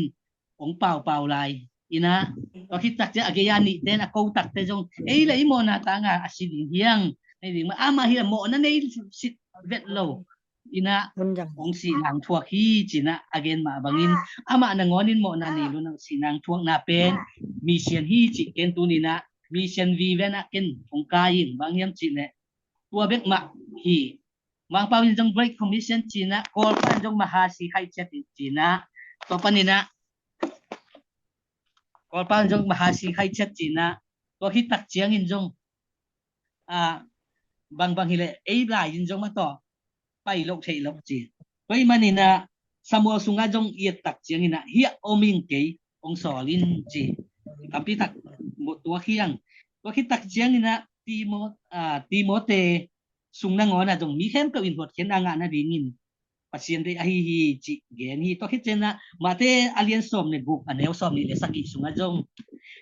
hong paupau lai. In ah, tua khit tak ciang a gei-a nihte in a ko takte zong, ei le i mawhna tangin a si ding hi hang. Nei ding mah, amah hi a mawhna nei sit vet lo. In ah, hong sih nang thuak hi ci-in ah a gen mah bangin, amah nangawn in mawhna nei lo-in a sih nang thuakna pen mission hi cih ken tuni-in ah mission vive-in ah ken hong kai ing. Bang hiam cih leh, tua bek mah hi. Mangpau in zong Great Commission ci-in ah, Kawlpa in zong Mahasi Khai Chet ci-in ah, tua panin ah Kawlpa in zong Mahasi Khai Chet ci-in ah, tua khit tak ciangin zong, a, bangbang hi leh ei lai in zong mah tawh pai loh theih loh ci. Tua ahih manin ah Samuel sungah zong i et tak ciangin ah, hiah om ing, kei hong sawl in ci. Tampi tak mu tuak hi hang. Tua khit tak ciangin ah Timo-, a, Timote sung nangawn ah zong mi khempeuh in hotkhiatna ngah nadingin Pasian deih ahi hi cih gen hi. Tua khit ciangin ah Mate a lian sawm le guk, a neu sawm nih le sagih sungah zong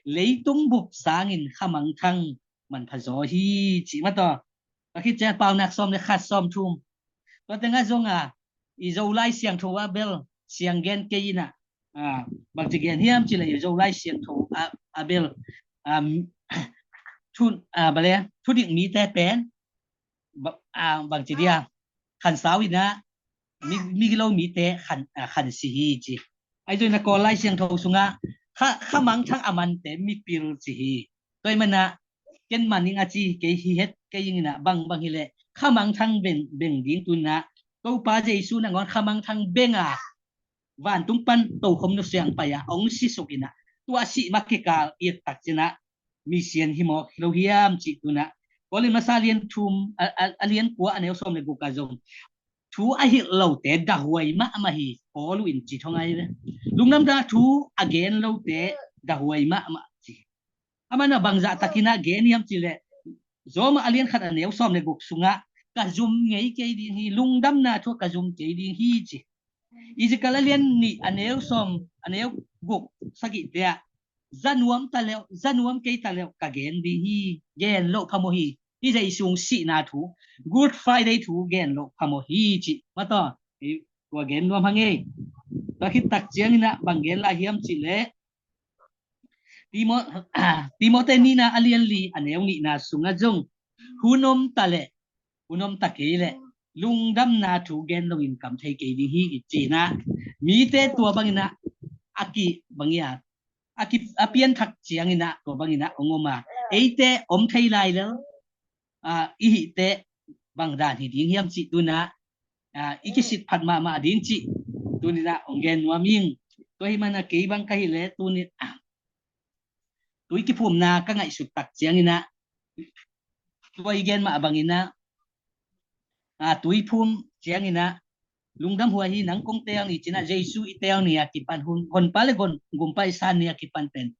leitung bup sangin khamangthang manpha zaw hi cih mah tawh. Tua khit ciang Paunak sawm le khat, sawm thum. Tua tengah zong a, i Zolai Siangtho ah bel siang gen kei in ah, a, bangci gen hiam cih leh i Zolai Siangtho ah, ah bel, um, thu, a, bale, thudik mite pen, ba-, a, bangci dia, khansau in ah, mi, migilo mite khan, a, khansi hi ci. Ahi zongin ah Kawl Lai Siangtho sungah kha, khamangthang a mante mipil ci hi. Tua ahih manin ah ken man ing a ci, kei hi het kei ing in ah, bangbang hi leh khamangthang beng, beng ding tuni-in ah, Topa Jesu nangawn khamangthang beng a, vantung pan tokhom nusiang pai a hong sisuk in ah, tua a sih mah kikal i et tak ciangin ah, mission hi mawk hi lo hiam cih tuni-in ah, Korin masa a lian thum, a, a, a lian kua, a neu sawm le guk ah zong thu a hilh lote dahuai mahmah hi, Paul in ci thong ai ve. Lungdamna thu a gen lote dahuai mahmah ci. Amah in ah bangzah takin ah gen hiam cih leh, Rom a lian khat, a neu sawm le guk sungah, ka zum ngei kei ding hi, lungdamna thu ka zum kei ding hi ci. Ezekiel a lian nih, a neu sawm, a neu guk, sagihte ah, za nuam ta leuh, za nuam kei ta leuh ka gen ding hi, gen loh phamawh hi. Hih Jesu sihna thu, Good Friday thu gen loh phamawh hi cih mah tawh, tua gen nuam hang ei. Tua khit tak ciangin ah bang gen lai hiam cih leh, Timo-, Timote nihna a lian li, a neu nihna sungah zong, hun om ta leh, hun om ta kei leh, lungdamna thu gen loin kam thei kei ding hi ci-in ah, mite tua bangin ah a ki, bang ia, a ki, a pianthak ciangin ah tua bangin ah hong om a, eite om thei lai lel, a, i hih teh bang dan hi ding hiam cih tuni-in ah, a, i kisit phat mahmah ding cih tuni-in ah hong gen nuam ing. Tua ahih manin ah kei bang ka hih leh tuni, a, tui kiphumna ka ngaihsut tak ciangin ah, tua i gen mah bangin ah, a, tui phum ciangin ah, lungdam huai hi, nang kong teel ni ci-in ah, Jesu i teel ni a kipan, hun, Honpa le Gumpa i san ni a kipan pen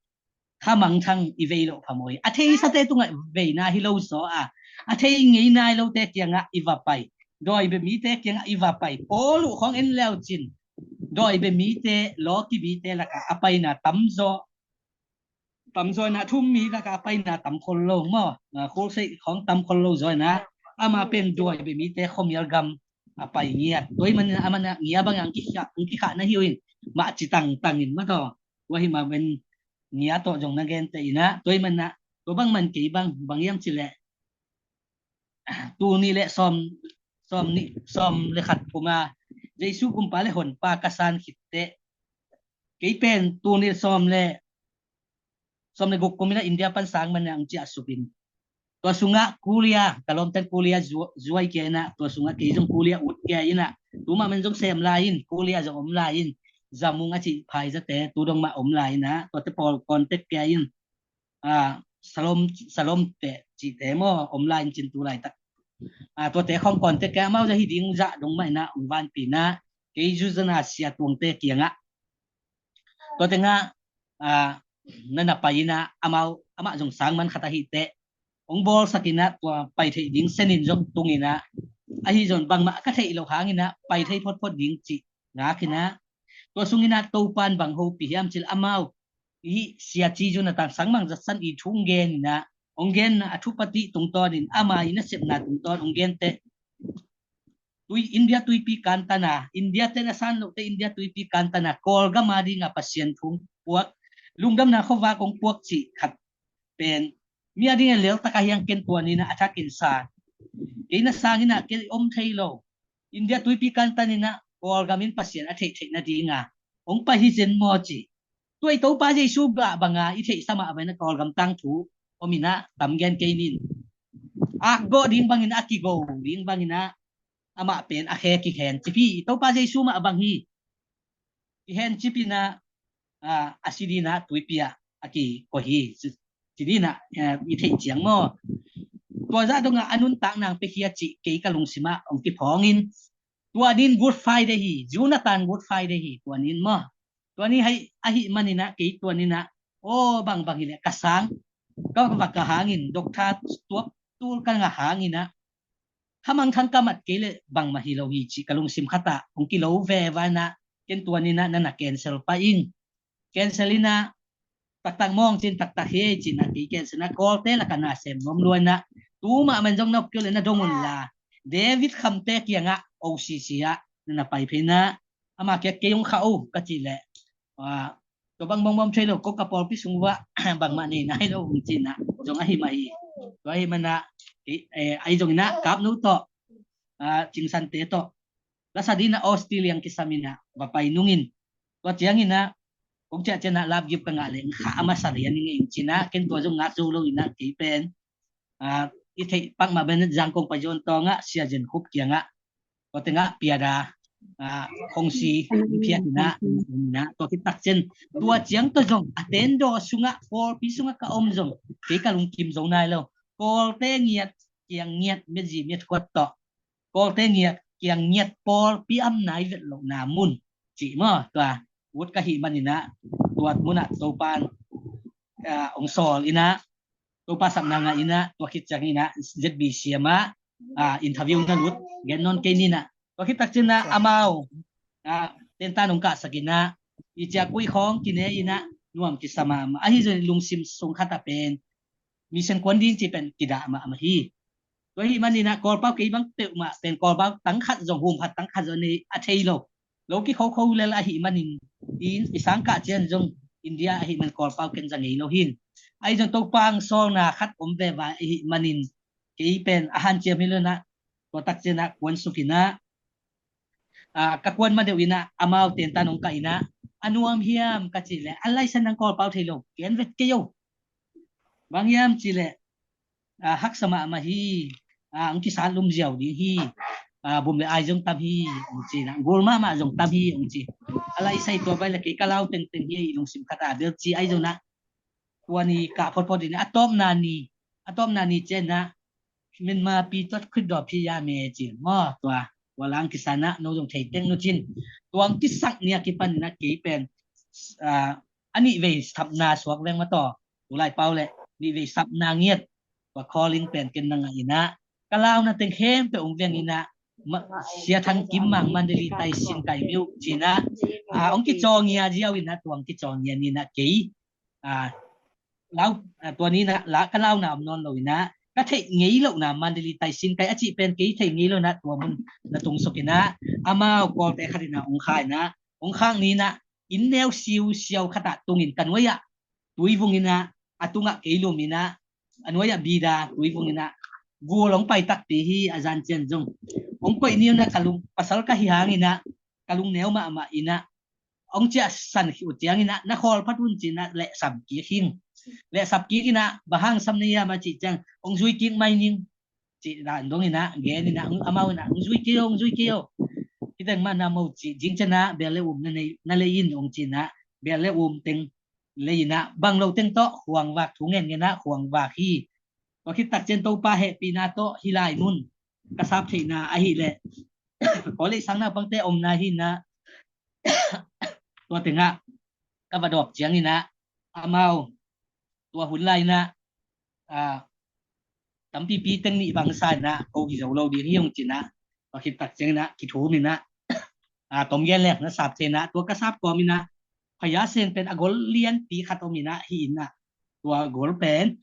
khamangthang i vei loh phamawh hi. A theisate tungah veina hi lo zaw a, a thei ngei nai lote kiangah i va pai, dawi bia mite kiangah i va pai, Paul uh khawng en leu cin, dawi bia mite, lawki mite lakah a paina tamzaw, tamzaw in ah, thu um mi lakah a paina tam khol lo maw, a, khualseih khawng tam khol lo zaw in ah, amah pen dawi bia mite khuamial gam a pai ngiat. Tua ahih manin amah in ah ngia bangin hong kikhah, hong kikhah na hi uh in, mah ci tangtang in mah tawh. Tua ahih manin ngia tawh zong na genteh in ah, tua ahih manin ah, tua bang man kei bang, bang hiam cih leh, tul nih le sawm, sawm nih, sawm le khat kum a, Jesu Gumpa le Honpa ka san khit teh, kei pen tul nih le sawm le, sawm le guk kum in ah India pan sang man in ah hong ciah suk in, tua sungah kulia, ka lawmten kulia zu-, zuai kia in ah, tua sungah kei zong kulia ut kia in ah, tu mah man zong sem lai in, kulia zong om lai in, zamung a cih phaizate tu dong mah om lai in ah, tuate pawl contact kia in, a, salom, salom te cihte maw, om lai in cin tu laitak. A, tuate khawng contact kia, amau zah hi ding zah dong mah in ah hong vanpi in ah, kei zuzana sia tuangte kiangah, tua tengah, a, na na pai in ah, amau, amah zong sang man khat ahih teh, hong bawlsak in ah, tua pai theih ding sen in zong tung in ah, ahi zong bangmah ka theih loh hangin ah pai thei photphot ding cih ngak in ah, tua sungin ah Topa in bang hopih hiam cih leh, amau i sia ci zun a tang sang mang zatsan i thu hong gen in ah, hong gen in ah, a thupatih tungtawnin, ama i nasepna tungtawn hong gen teh, tui, India tuipi kantana, India te na san lote India tuipi kantana, Kawlgam a dinga Pasian thu puak, lungdamna khuavak hong puak cih khat pen mi a dingin lel taka hiang ken tua nina a thakin sa. Kei na sangina kei om thei lo. India tuipi kantan ina Kawlgam in Pasian a theihtheih nadinga hong pai hi zen maw ci. Tua i Topa Jesu bah banga i theihsa mah bangina Kawlgam tangthu om ina tam gen kei nin. Akgawh ding bangina a kigo ding bangina amah pen a khe kikhen cipi i Topa Jesu mah bang hi. Kihen cipina a, a si dina tuipi ah a kikoih hi. Ci dina i theih ciang maw? Tua zah donga a nuntak nang pekhia cih kei ka lungsima hong kiphawngin, tua nin Good Friday hi, Jonathan Good Friday hi, tua nin maw? Tua ni hai ahi manina kei tua nina aw bangbang hileh ka sang ka vak ka hangin Doctor tuak tul ka ngah hangina khamang thang ka mat kei le bangmah hi lo hi cih ka lungsim khatah hong kilo veva ina ken tua nina na na cancel pah ing. Cancel ina taktak mawng cin taktak hi ei cina kei cancel ina Kawlte laka na sem nuam lua ina tuma man zong na kio le na dong un la David Khamte kiangah O C C ah na na pai phei ina ama kiak kei hong kha o ka cih leh tua bang bang bang thei lo ko ka pawlpi sung vah bangmah nei nai lo hong cina zong ahi mah hi. Tua ahi mana ahi zong ina kap nu tawh cingsante tawh lasa dina Australia kisam ina va pai nungin tua ciangina kong ciah ciana lap gip ka ngah leh kha a masa lian ing ing cina ken tua zong ngak zo lo ina kei pen i theih pak mah ben zang kong pai zon tawngah sia zen khup kiangah tua tengah piada khongsi phiat ina ina tua khit tak cin tua ciang tua zong a tendaw sungah Kawlpi sungah ka om zong kei ka lungkim zo nai lo. Kawlte ngiat kiang ngiat miatzi miat khuat tawh Kawlte ngiat kiang ngiat pawlpi am nai vet lohna mun cih maw tua ut ka hih manina tua munah Topan ong sawl ina Topa sapna ngah ina tua khit ciang ina Z B C ama interview na lut gen nawn kei nina tua khit tak cina amau tentan ong kahsak ina i ciakui khawng kine ina nuam kisama ama ahi zong lungsim sung khata pen mission kuan ding ci pen kidah mah ama hi. Tua hi manina Kawlpau kei bang peuhmah pen Kawlpau tangkhat zong humphat tangkhat zong nei a thei lo. Lo kikhokho lel ahi manin i sangkah cian zong India ahi man Kawlpau ken za ngei lo hin. Ahi zong Topa ang sawlna khat om veva ahi manin kei pen a hanciam hi lo ina tua tak ciana kuan suk ina ka kuan ma deuh ina amau tentan ong kah ina a nuam hiam ka cih leh a laisan nang Kawlpau thei lo ken vet kei o. Bang hiam cih leh haksa mahmah hi. Ang kisat lum ziau ding hi. Bum le ai zong tam hi ong ci na gul mahmah zong tam hi ong ci. A laisai tua bai le kei ka lau tengteng hi i lungsim khata bel ci ai zong na tua ni kah photphot in a tawpna ni a tawpna ni cian na Myanmar pi tuat khut dawp hi ya me cin maw tua tua lang kisana no zong thei teng nu cin tuang kisak nia kipan ina kei pen a nih vei sapna suak veng ma taw tulai pau le nih vei sapna ngiat tua calling pen ken na ngah ina ka launa teng khempeuh ong veng ina Sia Thang Kim Mang Mandalay tai sin kai miu cina ong kicaw ngia ziau ina tuang kicaw ngia nina kei lau tua nina la ka launa om nawn lo ina ka theih ngei lohna Mandalay tai sin kai a cih pen kei theih ngei lohna tua mun na tung suk ina amau Kawlte khat ina ong kha ina ong khak nina inn neu siu siau khatah tungin ka nuai ah tuivung ina a tungah kei lum ina a nuai ah bida tuivung ina gul ong pai takpi hi a zan cian zong ong koih ni ina ka lung pasal ka hi hang ina ka lung neu mahmah ina ong ciah san hi uh ciang ina na khawl phat un cina leh sam kik hing leh sap kik ina bahang sam na hiam a cih ciang ong zui kik mai ning cih dan dong ina gen ina amau ina ong zui kei o ong zui kei o. Hi teng mah na mo cih zing ciana bel le um na lei in ong cina bel le um teng lei ina bang lo teng tawh khuang vak thu ngen ngena khuang vak hi. Tua khit tak cian Topa hehpihna tawh hi lai mun ka sap theihna ahi leh Kawlei sang naupangte omna hi ina tua tengah ka va dawp ciang ina amau tua hun lai ina tampipi teng nih bang sa ina ko hi zo lo ding hi ong cina tua khit tak ciang ina kithum ina tom gen lek na sap thei ina tua ka sap kawm ina phaya sen pen a gol lianpi khat om ina hi ina tua gol pen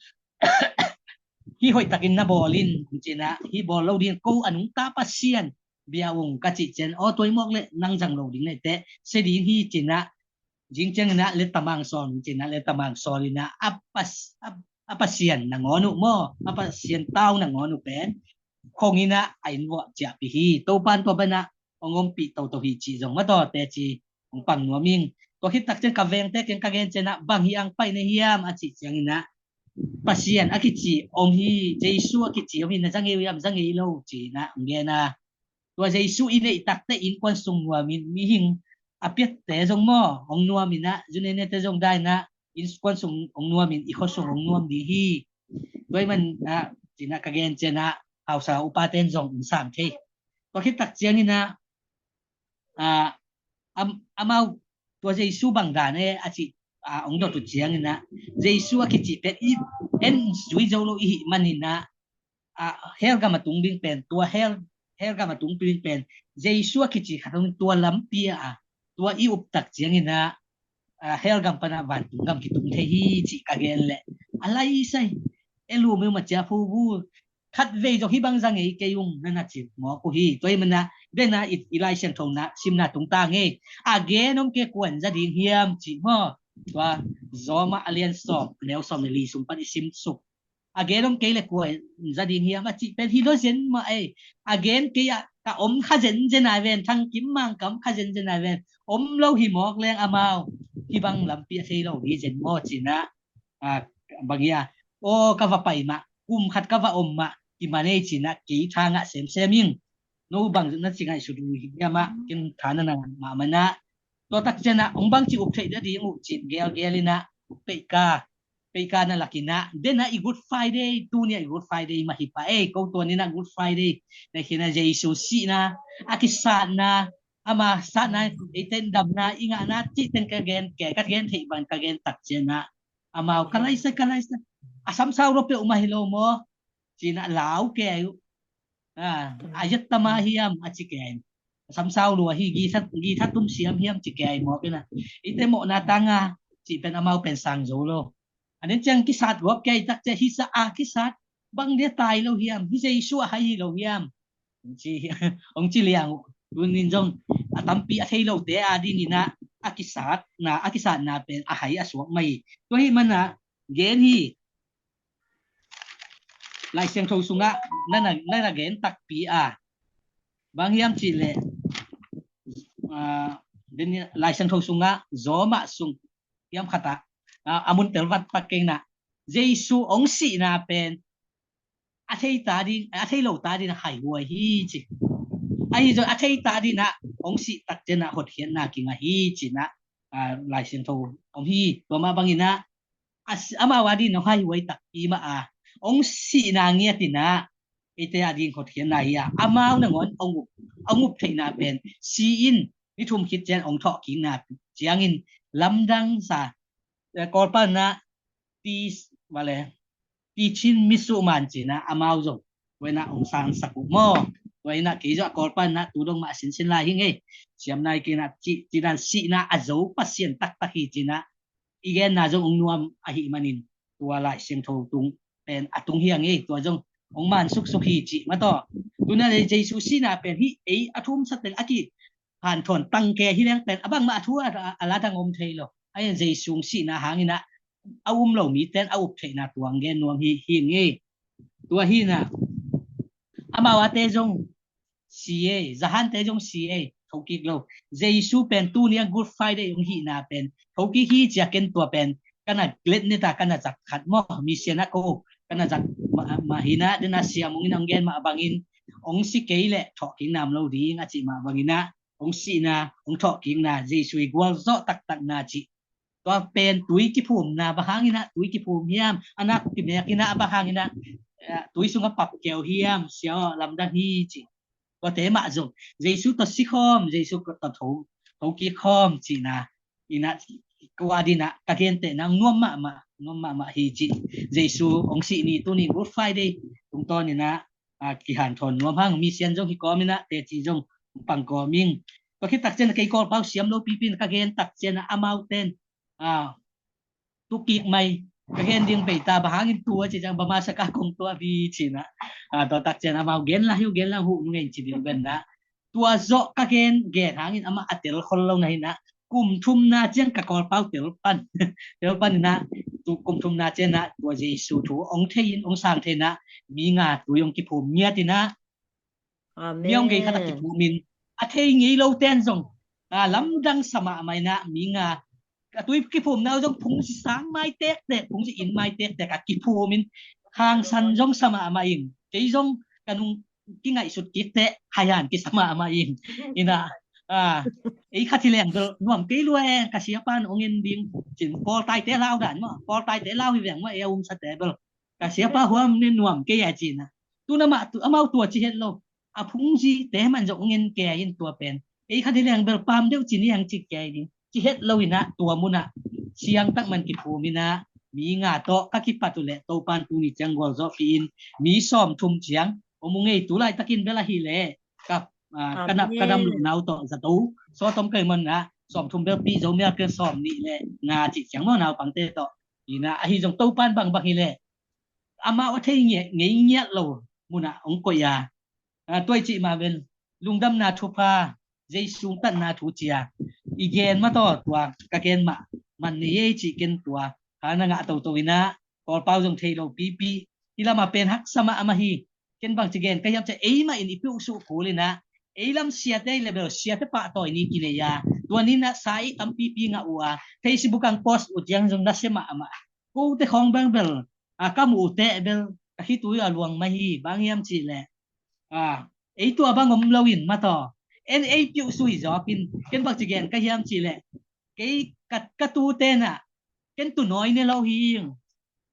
hi hoih takin na bawl in ong cina hi bawl lo ding ko a nungta Pasian bia ung ka cih ciang, aw tua i mawk le nang zang lo ding le teh sia ding hi cinah, zing cianginah le tamang sawl cinah le tamang sawl inah a, pas, a, a Pasian nangawn uh maw, a Pasian tau nangawn uh pen khong inah a in vuah ciahpih hi. Topan tua banah hong ompih toto hi cih zong maw taw teci hong pang nuam ing. Tua khit tak ciang ka vengte kiang ka gen cianah bang hi ang pai na hiam a cih cianginah Pasian a kici om hi, Jesu a kici om hi, na za ngei uh hiam, za ngei lo cinah hong gen a. Tua Jesu i neih takte innkuan sung nuamin mihing a piatte zong maw hong nuam inah, zunenete zong dainah innkuan sung hong nuamin i khua sung hong nuam ding hi. Tua i manah cinah ka gen cianah hausa upaten zong hong sang thei. Tua khit tak cianginah a, am, amau tua Jesu bang dan e a cih a, hong dot uh cianginah Jesu a kici pen i en zui zo lo i hih maninah a, hell gam a tung ding pen tua hell, hell gam a tung ding pen Jesu a kici khat hong tua lampi a, tua i up tak cianginah a, hell gam panah vantung gam kitung thei hi cih ka gen leh a laisai e lu meu ma cia phu bu khat vei zong hih bang za ngei kei ung na na cih mawk uh hi. Tua i manah dena i, i Lai Siangtho na simna tungta ngei a gen om kei kuan za ding hiam cih maw. Tua Zawmah a lian sawm a neu sawm le li sung pan i sim suk a gen om kei le kuan za ding hiam a cih pen hi lo zen mah ei. A gen kei ah ka om kha zenzen ai ven, Thang Kim Mang ka om kha zenzen ai ven, om lo hi mawk leng amau hih bang lampi a thei lo ding zen maw cinah a, bang hi a, aw ka va pai mah, kum khat ka va om mah kiman ei cinah kei tha ngah semsem ing. No bang na ci ngaihsut uh hiam ah ken tha na na ngah mah manah tua tak cianah hong bang ci up theih na ding uh cin gelgel inah peika, peika na lakinah dena i Good Friday, tunia i Good Friday mah hi pah ei. Ko tua ninah Good Friday na khinah Jesu sihna, a kisatna, ama satna, eite in damna i ngahna cih teng ka gen kei, ka gen theih bang ka gen tak cianah amau ka laisa, ka laisa a samsau lo peuhmah hi lo maw cinah lau kei uh. A, a yat tama hiam a ci kei. Samsau lua hi, githat, githat tum siam hiam ci kei mawk inah eite mawhna tanga cih pen amau pen sang zo lo. A den ciang kisat guap kei tak ciang hisa a kisat bang dia tai lo hiam, hi Jesu a hai hi lo hiam hong ci, hong ci liang uh. Tunin zong a tampi a thei lote a dinginah a kisatna, a kisatna pen a hai a suak mai. Tua hih manah gen hi. Lai Siangtho sungah na na, na na gen takpi a bang hiam cih leh a, den Lai Siangtho sungah Zawmah sung hiam khatah a, a mun tel vat pak keng nah Jesu hong sihna pen a thei ta ding, a thei lo ta ding a haihuai hi ci. Ahi zong a thei ta ding ah hong sih tak cianah hotkhiatna kingah hi cinah a, Lai Siangtho om hi. Tua mah banginah a, amau a ding hong haihuai takpi mah a, hong sihna ngiat inah eite a ding hotkhiatna hi a, amau nangawn hong up, hong up theihna pen si-in ni thum khit ciang hong thawhkikna ciangin lamdang sa, eh, Kawlpau nah ti, vale, ti chin mi suh man cinah amau zong tua inah hong sangsak uh maw. Tua inah kei zong a Kawlpau nah tu dong mah a sinsin lai hi ngei. Siamna i kinah ci, cinah sihna a zo Pasian taktak hi cinah i genna zong hong nuam ahih manin tua Lai Siangtho tung pen a tung hi a ngei, tua zong hong man suksuk hi cih mah tawh. Tuna le Jesu sihna pen hih ei a thumsa teng a kihanthawn tangke hi leng pen a bangmah a thu a, a, a la dang om thei lo. Ahi Jesu sihna hanginah a um lo mite in a up theihna tua hong gen nuam hi, hi ngei. Tua hinah amau ate zong si ei, zahante zong si ei, thokik lo. Jesu pen tuni a Good Friday hong hihna pen thokik hi cia ken tua pen ka na gladness a ka na zak khat maw, mission a ko ka na zak mah, mah hinah, dena siamung in hong gen mah bangin hong si kei leh thawhkikna om lo ding a cih mah banginah hong sihna, hong thawhkikna, Jesu i gualzawh taktakna cih. Tua pen tui kiphumna, bang hanginah tui kiphum hiam, a nak kimek inah bang hanginah, eh, tui sungah pap keu hiam, sia aw lamdang hi ci. Tuate mah zong Jesu tawh si khawm, Jesu tawh tho, tho kikhawm cihna inah kua dinah ka gentehna nuam mahmah, nuam mahmah hi ci. Jesu hong sih ni tuni Good Friday tungtawn inah a, kihanthawn nuam hang, mission zong hi kawm inah teci zong pang kawm ing. Tua khit tak cian kei Kawlpau siam lo pipi in ka gen tak cian ah amau ten a, tukik mai ka gen ding bei ta, bang hangin tua ci ciang bama saka kong tua bi cinah a, tua tak cian amau gen la hiu, gen la huh nungei ci ding ben ah Tua zawh ka gen gen hangin amah a tel khol lo na hi na, kum thumna ciang ka Kawlpau tel pan, tel pan hi na, tu kum thumna ciang na tua Jesu thu ong thei in ong sang thei na, mi nga tui ong kiphum ngiat hi na, mi ong gei khat a kiphum in, a thei ngei lo ten zong a lamdang sa mahmah hi na, mi nga a tui kiphumna uh zong phungzi sang mai tektek, phungzi inn mai tektek a kiphum in, hangsan zong sa mahmah ing, kei zong ka nung kingaihsut kik teh haihan kisa mahmah ing. Hi na, a, ei khat hi leng bel nuam kei lua e, ka siapan ong en ding cin, Kawltaite lau dan maw, Kawltaite lau hi veng maw, ei a umsate bel ka siapa huam ne nuam kei a ci na. Tu na mah tu amau tua ci het lo, a phungzite man zong ong en kei in tua pen, ei khat hi leng bel pam deuh ci ni ang ci kei ding, ci het lo hi na, tua mun ah siangtak man kiphum hi na, mi nga tawh ka kipat uh leh Topan tuni ciang gualzawhpih in mi sawmthum ciang om uh ngei. Tu laitakin bel ahih leh ka, a, ka nap ka dam loh nau tawh zato sawtom kai man na, sawmthum bel pih zo mial ken sawmnih leh nga cih ciang maw, naupangte tawh. Hi na, ahi zong Topan bangbang hi leh amau a thei ngei ngiat lo mun ah ong koih a, a, tua i cih mah bel lungdamna thupha, Jesu tatna thu cia i gen mah tawh, tua ka gen mah man nei ei cih ken tua kha na ngah toto hi na, Kawlpau zong thei lo pipi. Hi lam a pen haksa mahmah hi. Ken bangci gen ka hiam cia, ei mah in i piuhsuh kul hi na, ei lam siate i le bel siate pahtawi ni kinei a, tua ni na sa ei tampipi ngah uh a, Facebook ang post uh ciang zong nasia mahmah. Kote khawng bel bel, a, ka muh uh teh bel ka khitui a luang mah hi. Bang hiam cih leh, a, ei tua bang om lo in mah tawh, en ei piuhsuh hi zawk in, ken bangci gen ka hiam cih leh, kei ka, ka tute na, ken tunawi ne lo hi ing.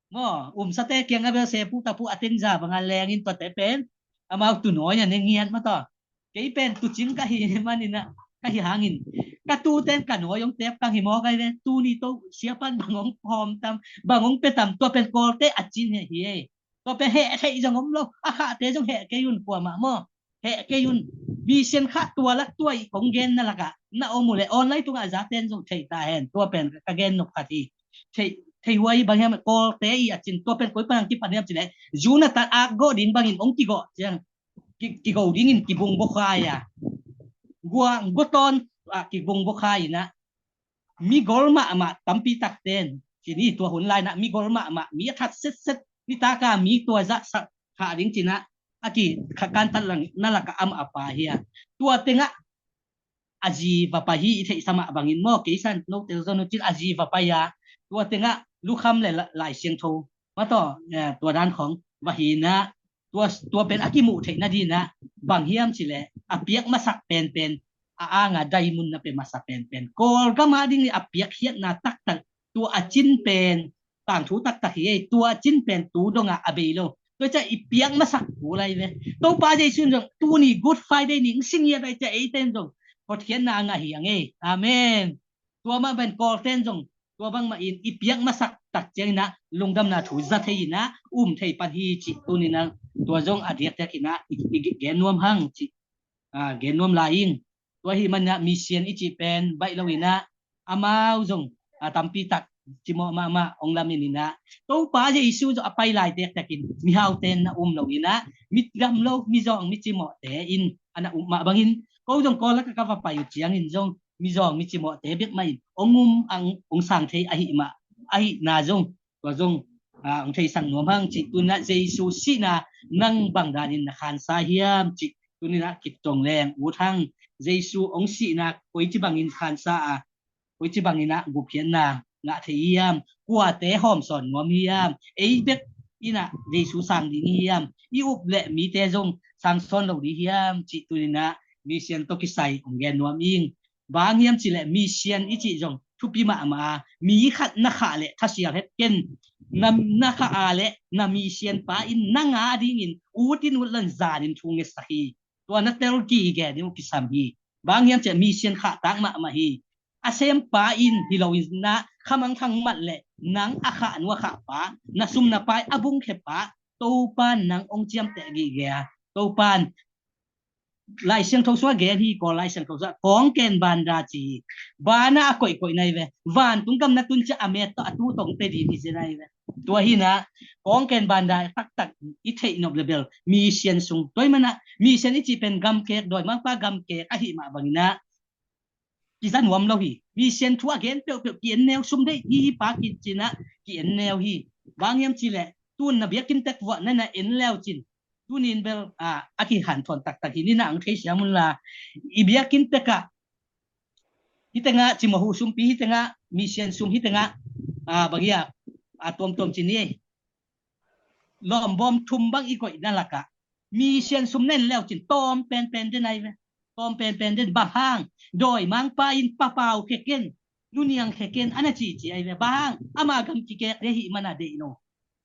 Maw, umsate kiang a bel sepu tapu a tengza bang a leng in tuate pen amau tunawi a ne ngiat mah tawh. Kei pen tucing ka hi man hi na, ka hi hangin ka tuten ka nawi ong tep kang hi maw, kai ve, tuni to siapan bang ong pawm tam, bang ong pe tam, tua pen Kawlte a cin hi hi ei. Tua pen heh theih zong om lo, a khahte zong heh kei un kuamah maw. Heh kei un. Mission khah tua lak tua i kong genna lakah na om uh leh online tungah a zaten zong thei ta hen. Tua pen ka gen nop khat hi. Thei, thei huai bang hiam, Kawlte i a cin, tua pen koi pan ang kipan hiam cih leh, Jonathan ak gawh ding bangin ong kigawh ciang, ki, kigo dingin kibung bawkhai a, gua, guatawn a kibung bawkhai in a, migol mahmah tampi takten, ci ni, tua hun lai na migol mahmah, mi a that setset, nitaka mi tua zah sa kha ding ci na, a ki kha kantat lang na laka amah a pai hi a. Tua tengah a zi va pai hi, i theihsa mah bangin maw, kei san note zon uh cin a zi va pai a, tua tengah lukham le la, Lai Siangtho mah tawh, eh, tua dan khawng va hi na, tua, tua pen a kimuh theih nadinah bang hiam cih leh a piak masak penpen, a anga diamond na pia masa penpen, Kawlgam a ding i a piakkhiatna taktak, tua a cin pen tangthu taktak hi ei. Tua a cin pen tu dongah a bei lo. Tua ciah i piak masak kul lai ve. Topa Jesu in zong tuni Good Friday ni hong si ngiat lai ciah eite in zong hotkhiatna a ngah hi a ngei. Amen. Tua mah pen Kawlte in zong tua bangmah in i piak masak tak cianginah lungdamna thu za thei inah um thei pan hi cih tuninah tua zong a diakdiak inah i, i gen nuam hang cih, a, gen nuam lai ing. Tua hi manah mission i cih pen baih lo inah amau zong a tampi tak cimawh mahmah ong lamin inah Topa Jesu zong a pai lai tektekin mihaute na um lo inah mi gam lo, mi zawng, mi cimawhte in a na um mah bangin ko zong Kawl lakah ka va pai uh ciangin zong mi zawng mi cimawhte bek mah in ong um, ong sang thei ahih mah, ahihna zong tua zong, a, ong theisak nuam hang cih tuninah Jesu sihna nang bang danin na khansa hiam cih tuninah kitong leng ut hang. Jesu ong sihna koici bangin khansa a, koici banginah gupkhiatna ngah thei hiam, kuate hawmsawn nuam hiam, ei bek inah Jesu sang ding hiam, i up leh mite zong sangsawn lo ding hiam cih tuninah mission tawh kisai ong gen nuam ing. Bang hiam cih leh mission i cih zong thupi mahmah a, mi khat na khah leh thasial het ken, na, na khah a leh na mission pa in na ngah dingin ut in ut lan zanin thu ngetsak hi. Tua na tel gige ding uh kisam hi. Bang hiam cih leh mission khahtak mahmah hi. A sempa in hi lo inah khamangthang mat leh nang a khah nu a khah pa, na sum na pai a bungkhe pa, Topan nang ong ciamteh gige a, Topan Lai Siangtho sua gen hi, Kawl Lai Siangtho sua kawng ken banda ci hi. Bana a koihkoih nai ve, vantung gam na tun ciah a met tawh a tu tong pe ding hi ci nai ve. Tua hi inah kawngken bandai taktak i theih nop le bel mission sung. Tua hi manah mission i cih pen gamkek, dawimangpa gamkek ahi mah bang inah kiza nuam lo hi. Mission thu a gen peuhpeuh ki-en neu, sum deih hi hi pa kici inah ki-en neu hi. Bang hiam cih leh tun na biakinn tek vuah na na en leu cin, tunin bel a kihanthawn taktak hi inah ang thei siam un la. I biakinn tekah hi tengah cimawh huh sumpi, hi tengah mission sum, hi tengah bang hiam a tuamtuam ci ni ei. Lawmbawm thum bang i koihna lakah mission sum na en leu cin tawm penpen den ahi ve. Tawm penpen den. Bang hang? Dawimangpa in papau khe ken, nuniang khe ken a na cici ahi ve. Bang hang? Ama gam kikek ding ahih manah deih lo.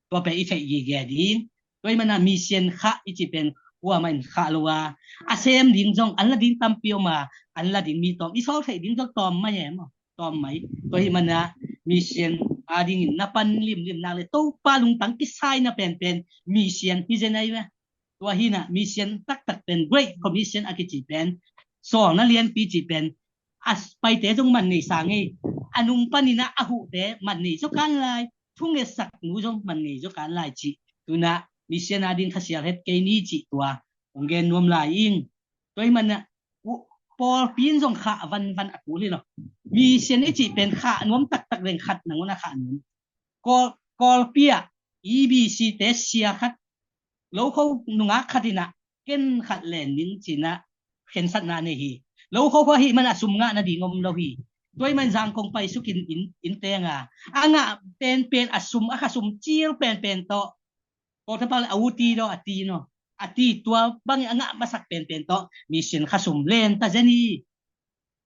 Tua pen i theih gige ding. Tua hi manah mission khah i cih pen kuamah in khah lo a, a sem ding zong an la ding tampi om a, an la ding mi tawm, i sawl theih ding zong tawm mai e maw? Tawm mai. Tua hi manah mission a dingin na pan limlim nak le Topa lungtang kisaina penpen mission hi zen ahi ve. Tua hi inah mission taktak pen Great Commission a kici pen, sawlna lianpi cih pen a paite zong man nei sa ngei, a nung pan inah a huhte man nei zaw kan lai, thungetsak nu zong man nei zaw kan lai cih. Tu inah mission a ding thasial het kei ni cih tua hong gen nuam lai ing. Tua hi manah pawlpi in zong khah vanvan a kul hi lo. Mission i cih pen khah nuam taktak leng khat nangawn a khah nuam. Kawlpi ah E B C te sia khat, lokho nungak khat inah ken khat len ning ci inah khensatna nei hi. Lokho khua ahih manah sum ngah nading om lo hi. Tua hi man Zangkong paisuk in inn teng a, a ngah penpen a sum, a kha sum cil penpen tawh Kawltepa le a uti daw a ti naw, a ti. Tua bangin a ngah masak penpen tawh mission kha sum len ta zen hi.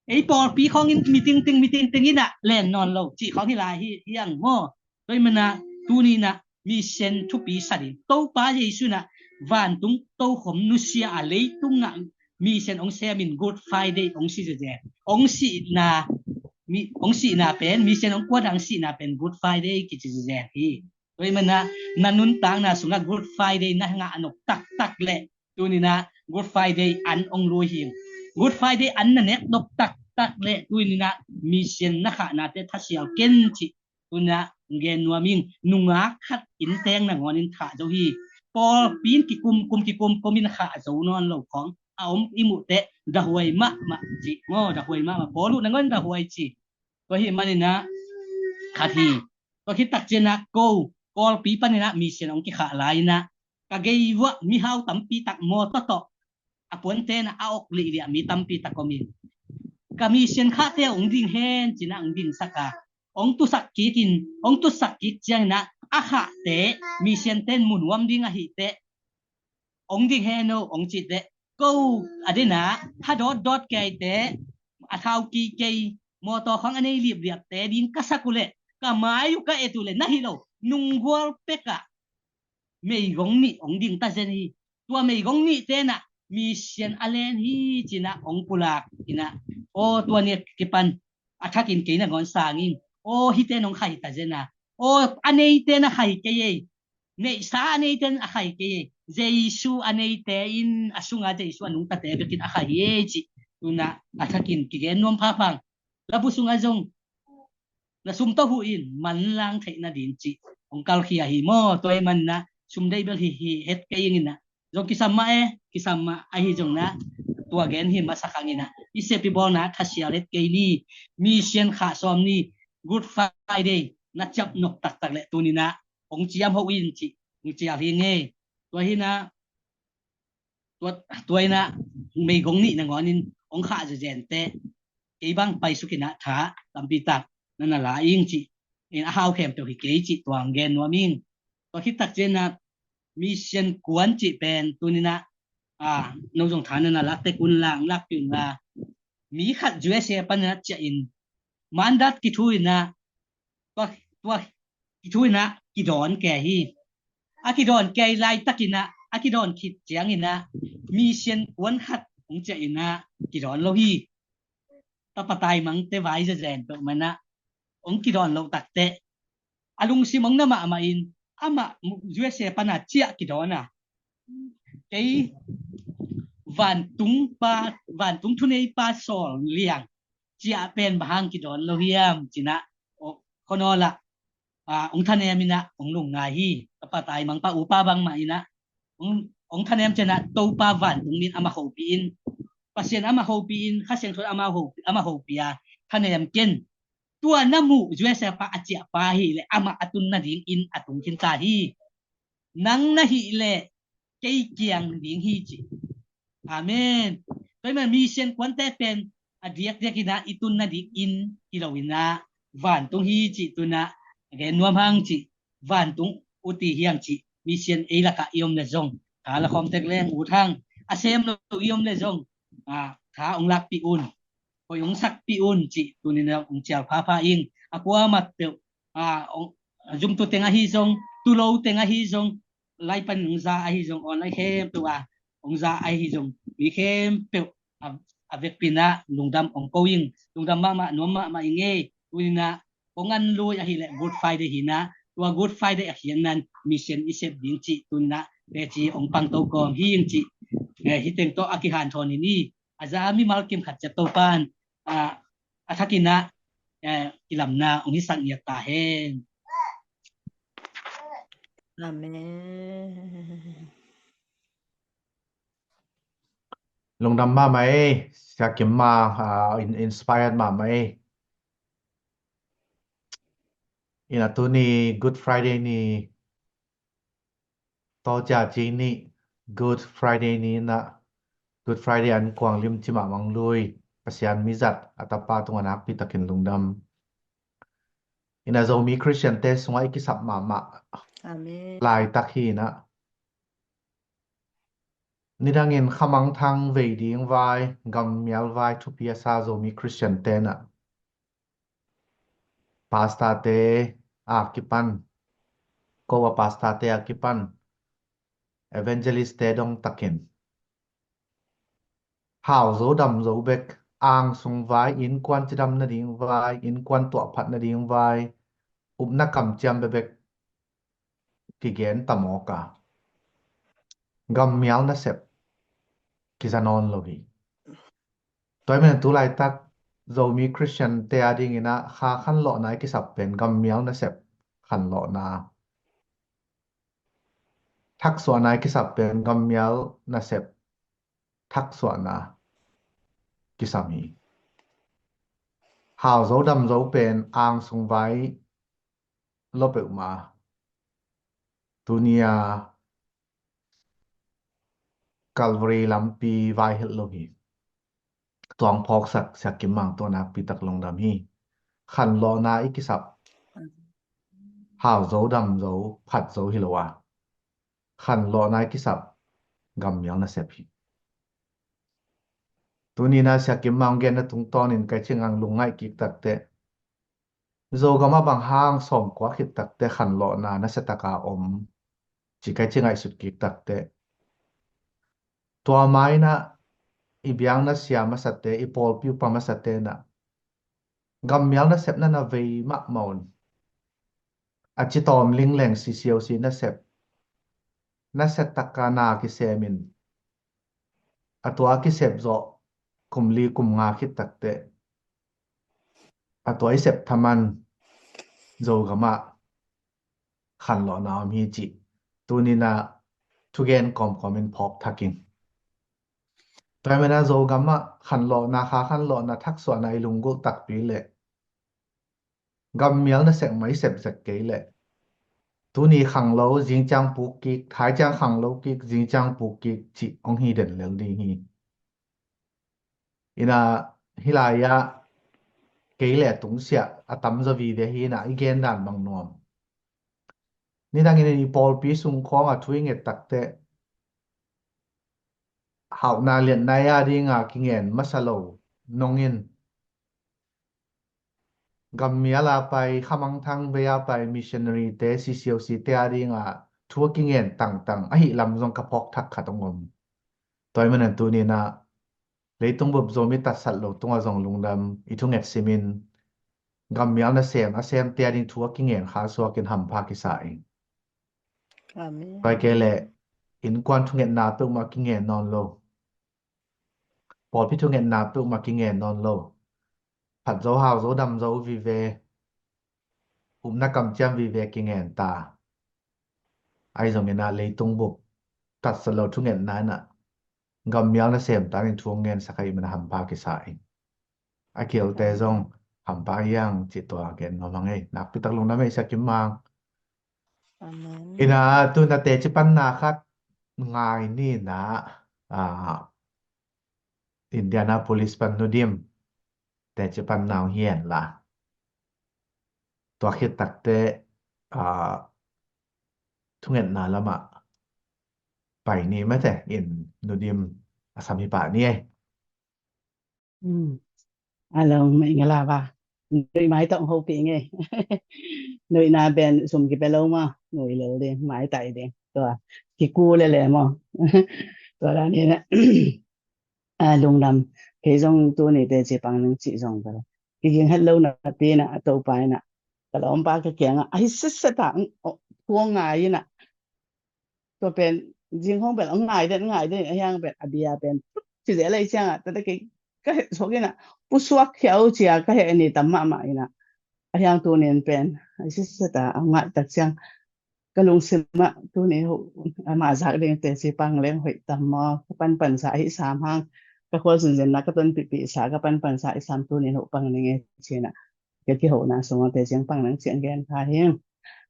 Ei pawlpi khawngin mi tingting mi tingting inah len nawn lo cih khawng hi lai hi hiang maw? Tua hi manah tuni inah mission thupi sa ding. Topa Jesu inah vantung tokhom nusia a leitung ah mission hong semin Good Friday hong si zezen. Hong sihna, hong sihna pen, mission hong kuat a hong sihna pen Good Friday kici zezen hi. Tua hi manah na nuntakna sungah Good Friday na ngah nop taktak leh tuni inah Good Friday an hong lui hi. Good Friday an na nek nop taktak leh tuni inah mission na khahnate thasial ken cih tuni inah gen nuam ing. Nungak khat inn teng nangawnin khah zo hi. Pawlpi in kikumkum kikumkum in khah zo nawn lo khawng a om i muh teh dahuai mahmah cih maw, dahuai mahmah. Paul uh nangawnin dahuai ci. Tua hi man inah khat hi. Tua khit tak ciangin ah ko Kawlpi panin ah mission hong kikhah lai-in ah ka gei vuah mihau tampi tak mawtaw tawh a puante in ah a ok liahliah mi tampi tak om in, ka mission khahte hong ding hen ci-in ah hong dingsak a, hong tusak kik in, hong tusak kik ciangin ah a khahte, missionte in mu nuam ding ahih teh hong ding hen o hong cih teh, ko a den ah tha dawtdawt kei teh, a thau kikei, mawtaw khawng a nei liapliapte ding ka sak uh leh, ka mai uh ka et uh leh na hi lo, nunggual pek ah meigong nih hong ding ta zen hi. Tua meigong nihte in ah mission a len hi ci-in ah hong pulak in ah, aw tua ni a kipan a thakin kei nangawn sang ing. Aw hihte in hong khah hi ta zen a, aw a neite in a khah hi kei ei, neihsa a neite in a khah hi kei ei, Jesu a neite in, a sunga Jesu a nungtate bekin a khah hi ei cih tu-in ah a thakin kigen nuam phapha ing. Labu sungah zong na sum tawh huh in manlang theih nading cih hong kalkhia hi maw? Tua ahih manin ah sum deih bel hi hi het kei ing in ah, zong kisam mah e, kisam mah ahi zongin ah tua gen hi masa khang in ah, i sep i bawlna thasial het kei ni, mission khah sawm ni, Good Friday na ciap nop taktak leh tuni-in ah hong ciam hoh in cih hong cial hi ing ei. Tua hi-in ah tua, tua in ah meigong nih nangawn in hong khah zenzen teh, kei bang paisuk in ah tha tampi tak na na la ing cih, in a hau khempeuh hi kei cih tua hong gen nuam ing. Tua khit tak ciangin ah mission kuan cih pen tuni-in ah, a, no zong tha na na lak tek un la, lakpih un la. Mi khat U S A panin ah ciah in, mandat kithu in ah, tua, tua kithu in ah kidawn kei hi. A kidawn kei laitakin ah, a kidawn khit ciangin ah mission kuan khat hong ciah in ah kidawn lo hi. Tapa taimangte vai zenzen peuhmah in ah hong kidawn loh tak teh, a lungsim hong na mahmah in, amah U S A pan a ciah kidawn a, kei vantung pa, vantung thuneipa sawl liang ciah pen bang hang kidawn lo hiam ci-in ah, aw, khuanawl ah ah, hong thanem in ah hong lungngai hi. Tapa taimangpa upa bangmah in ah hong, hong thanem ciangin ah Topa vantung min amah hopih in, Pasian amah hopih in, Kha Siangtho amah hopih, amah hopih a, thanem ken. Tua na muh U S A pa a ciahpa hi leh amah a tun nadingin a tung khin ta hi. Nang na hih leh kei kiang ding hi ci. Amen. Tua ahih manin mission kuante pen a diakdiak in ah i tun nadingin hi lo in ah vantung hi cih tu-in ah a gen nuam hang cih, vantung uh ti hi hang cih, mission ei lakah i om leh zong, tha la khawm tek leng ut hang, a sem lo i om leh zong, ah, tha hong lakpih un, hoih hong sakpih un cih tuni-in ah hong cial phapha ing. A kuamah peuh, ah, hong, zumtu teng ahi zong, tulo teng ahi zong, lai pan hong za ahi zong, online khempeuh a hong za ahi zong, mi khempeuh a, a vekpi-in ah lungdam hong ko ing. Lungdam mahmah, nuam mahmah ing ei. Tuni-in ah kong an lui ahih leh Good Friday hi-in ah, tua Good Friday a khiatna-in mission i sep ding cih tuni-in ah teci hong pangto kawm hi ing cih, eh, hih teng tawh a kihanthawn in hi. A za a mimal kim khat ciat Topa'n, ah, a thakin ah, eh, kilamna hong hisak ngiat ta hen. Amen. Lungdam mahmah ei, Sia Kim Mang, ah, in-, inspired mahmah ei. In ah tuni Good Friday ni, tawh ciang ci ni, Good Friday ni in ah, Good Friday an kuang lim ci mahmah ing lui, Pasian mizat a tapa tungah nakpi takin lungdam. In ah Zomi Christian-te sungah i kisap mahmah, amen, laitak hi in ah, nidangin khamangthang vei ding vai, gammial vai thupi a sa Zomi Christian-te in ah, pastor-te a kipan, ko a pastor-te a kipan, evangelist-te dong takin, hau zo dam zo bek, angsung vai, innkuan cidam nading vai, innkuan tuahphat nading vai, upna kamciam bekbek kigen ta mawk a, gammial nasep kiza nawn lo hi. Tua ahih manin tu laitak Zomi Christian-te a dingin ah kha khanlawhna i kisap pen gammial nasep khanlawhna, thaksuahna i kisap pen gammial nasep thaksuahna kisam hi. Hau zo dam zo pen angsung vai lo peuhmah, tuni a Calvary lampi vai het lo hi. Tua hong phawksak Sia Kim Mang tawh nakpi tak lungdam hi. Khanlawhna i kisap, hau zo dam zo, phat zo hi lo a, khanlawhna i kisap gammial nasep hi. Tuni-in ah Sia Kim Mang genna tungtawnin kai ciang lungngaih kik takteh, Zogam ah bang hang sawmkua khit takteh khanlawhna nasia taka om ci kai ciang ngaihsut kik takteh, tua ma-in ah i biakna sia masate, i pawlpi upa masate in ah gammial nasepna na vei mahmah un. A ci tawm lingleng C C O C nasep, nasia taka na kisem in, a tua kisep zawh kum li kum nga khit takteh, a tua i sep thaman Zogam ah khanlawhna om hi cih tuni-in ah thugen kawmkawmin phawk thak ing. Tua ahih manin ah Zogam ah khanlawhna, kha khanlawhna thaksuahna i lunggulh takpi leh, gammial nasepna i sep zek kei leh, tuni khanglo, zingciang puk kik, thai ciang khanglo kik, zingciang puk kik cih hong hi den lel ding hi. In ah hih lai-ah kei leh tungsiah a tamzaw vive hi in ah i gen dan bang nuam. Nidangin i pawlpi sung khawngah thu i nget takteh, hauhna liatna i a dinga kingen masa lo nong in, gammial a pai, khamangthang vei a pai missionary-te, C C O C-te a dinga thu a kingen tangtang ahih lam zong ka phawk thak khat hong om. Tua ahih manin tuni-in ah leitung bup Zomi tatsat lo tungah zong lungdam, i thunget simin gammial nasem a semte a ding thu a kingen kha suakin hampha kisa ing. Amen. Pai kei leh innkuan thungetna peuhmah kingen nawn lo, pawlpi thungetna peuhmah kingen nawn lo, phat zo, hau zo, dam zo vive, upna kamciam vive kingen ta. Ahi zongin ah leitung bup tatsa lo thungetna in ah gammial nasem ta in thu hong ngensak ahih manin hampha kisa ing. A kilte zong hampha hi hang cih tua gen nuam ing ei. Nakpi tak lungdam ei Sia Kim Mang. Amen. In ah tu na teci panna khat ngai ni in ah, ah, Indianapolis pan Nu Dim teci panna hong hi hen la, tua khit takteh, ah, thungetna lamah pai ni mate in Nu Dim a sam hi pah ni ei. Hmm. A lo mai nga la va. Nui mai tawh hopih ing ei. Nuihna pen sum kipia lo maw, nui lo ding, maitai ding. Tua kiku lele maw. Tua dan in ah, ah, lungdam. Kei zong tuni teci pang ning cih zong ka lo. Kiging het lo napi in ah, a Topa in ah, ka lawmpa ka kiangah ahi sitset a, oh, thu hong ngai in ah, tua pen zing hong pen hong ngai den, ngai den, ahi hang pen a bia pen ci zel lei ciangah, tua teh kei ka heh suak in ah, pusuak khia uh cia ka heh ni tam mahmah in ah, ahi hang tunin pen ahi sitset a, a ngai tak ciang ka lungsim ah tuni ho, amah zak ding teci pang leng hoih tam maw, ka panpansa ahi sam hang, ka khual sunzinna ka tonpihpihsa, ka panpansa ahi sam tunin ho pang ning ei ci in ah, ka kihona sungah teci pang ning ci-in gen kha hi ing.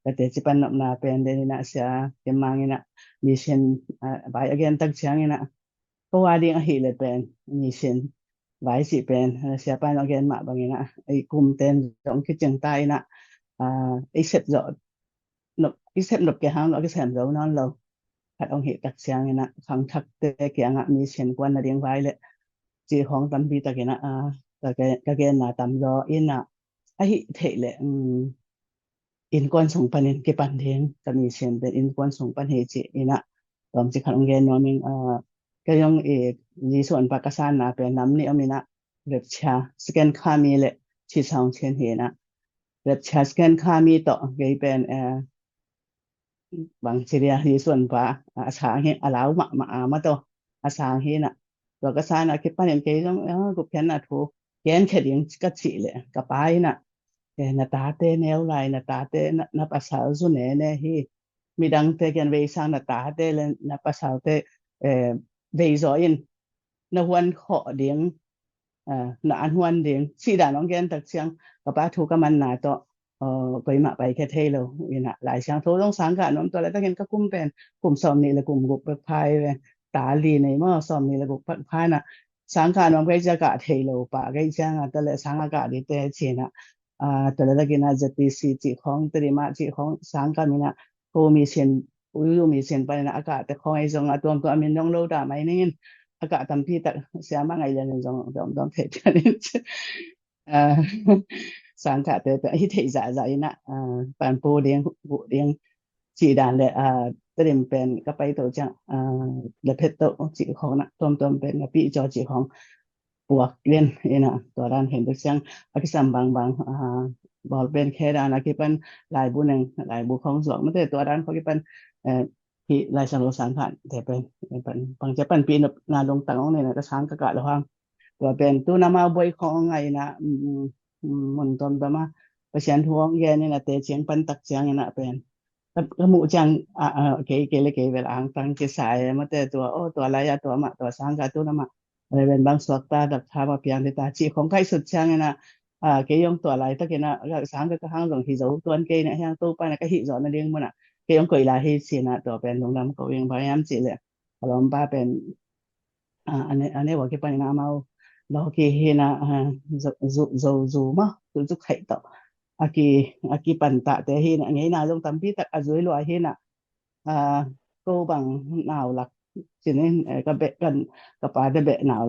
Ka teci pan nopna pen den in ah Sia Kim Mang in ah mission, ah, vai a gen tak ciangin ah, ko a ding ahih leh pen mission vai cih pen, ah, Siapa in a gen mah bangin ah, ei kumten zong kicing ta in ah, ah, ei sep zawh nop, i sep nop kei hang lo, a kisem zo nawn lo khat hong hih tak ciangin ah, khangthakte kiangah mission kuan nading vai leh cih khawng tampi takin ah, ah, ka gen, ka genna tam zaw in ah, ahi theih leh, um, innkuan sung panin kipan ding, ka mission pen innkuan sung pan hi ci in ah, tawmcik khat hong gen nuam ing, ah, kei zong i Jesuh honpa ka sanna pen nam nih om in ah, rapture, second coming leh ci sawng cin hi in ah, rapture, second coming tawh kei pen, eh, bang ci dia, Jesuh honpa a sang hi, a lau mahmah a, mah tawh a sang hi in ah, tua ka sanna kipanin kei zong, eh, gupkhiatna thu genkhia ding ka cih leh ka pa in ah, eh, na tate neu lai, na tate, na, na pasal zu nene hi, midangte kiang vei sang na tate leh na pasalte, eh, vei zaw in, na huan khawh ding, ah, na an huan ding cih dan hong gen tak ciang, ka pa thu ka manna tawh, ah, koimah paikhia thei lo in ah, Lai Siangtho zong sang kah nuam, tua leh takin ka kum pen kum sawmnih leh kum guk pek pha hi ve. Ta li nei maw, sawmnih leh guk pek pha in ah, sang kah nuam kei cia kah thei lo pah kei ciang ah, tua leh sang a kah ding teh ci in ah, ah, tua leh takin ah Z T C cih khawng, Tedim ah cih khawng sang kah in ah, ko mission, UU mission panin ah a kahte khawng ei zong a tuamtuam a min zong lo dah mai ning in, a kah tampi tak siamah ngaih lian in zong dawmdawm thei pian in, ah, sang kahte pen hi theih zahzah in ah, ah, panpih ding, huh ding cih dan leh, ah, Tedim pen ka pai to ciang, ah, leh phet to cih khawng in ah, tuamtuam pen ka pih zaw cih khawng puak lian in ah, tua dan khen tuk ciang a kisam bangbang, ah, bawl pen khe dan a kipan laibu neng, laibu khawng zuak mate, tua dan khawng kipan, eh, hih Lai Siangtho sang kah te pen, eh, pan, pang cia panpih nopna lungtang hong nei in ah, ka sang ka kah lo hang. Tua pen tu na mau boi khawng hong ngai in ah, mm, mm, mun tuamtuam ah Pasian thu hong gen in ah, teci pan tak ciangin ah pen ka, ka muh ciang, ah, ah, kei, kei leh kei bel angtang kisai mate, tua, oh, tua lai-ah tua mah, tua sang kah tu na mah, Reverend bang suakta, dak tha mah piang ding ta cih khawng ka hih sut ciangin ah, ah, kei zong tua laitakin ah, ka sang kah ka hang zong hi zo tuan kei in ah, hiang Topa in ah ka hih zawh nading mun ah kei zong koih lai hi ci in ah, tua pen lungdam ko ing. Bang hiam cih leh ka lawmpa pen, ah, a ne, a ne ua kipan in ah amau lawki hi in ah, ah, zu, zu, zu, zu maw, zu, zu khaih tawh a ki, a kipan tahte hi in ah, ngeina zong tampi tak a zui lua hi in ah, ah, ko bang nau lak cin in, eh, ka beh, kan, ka pate beh nau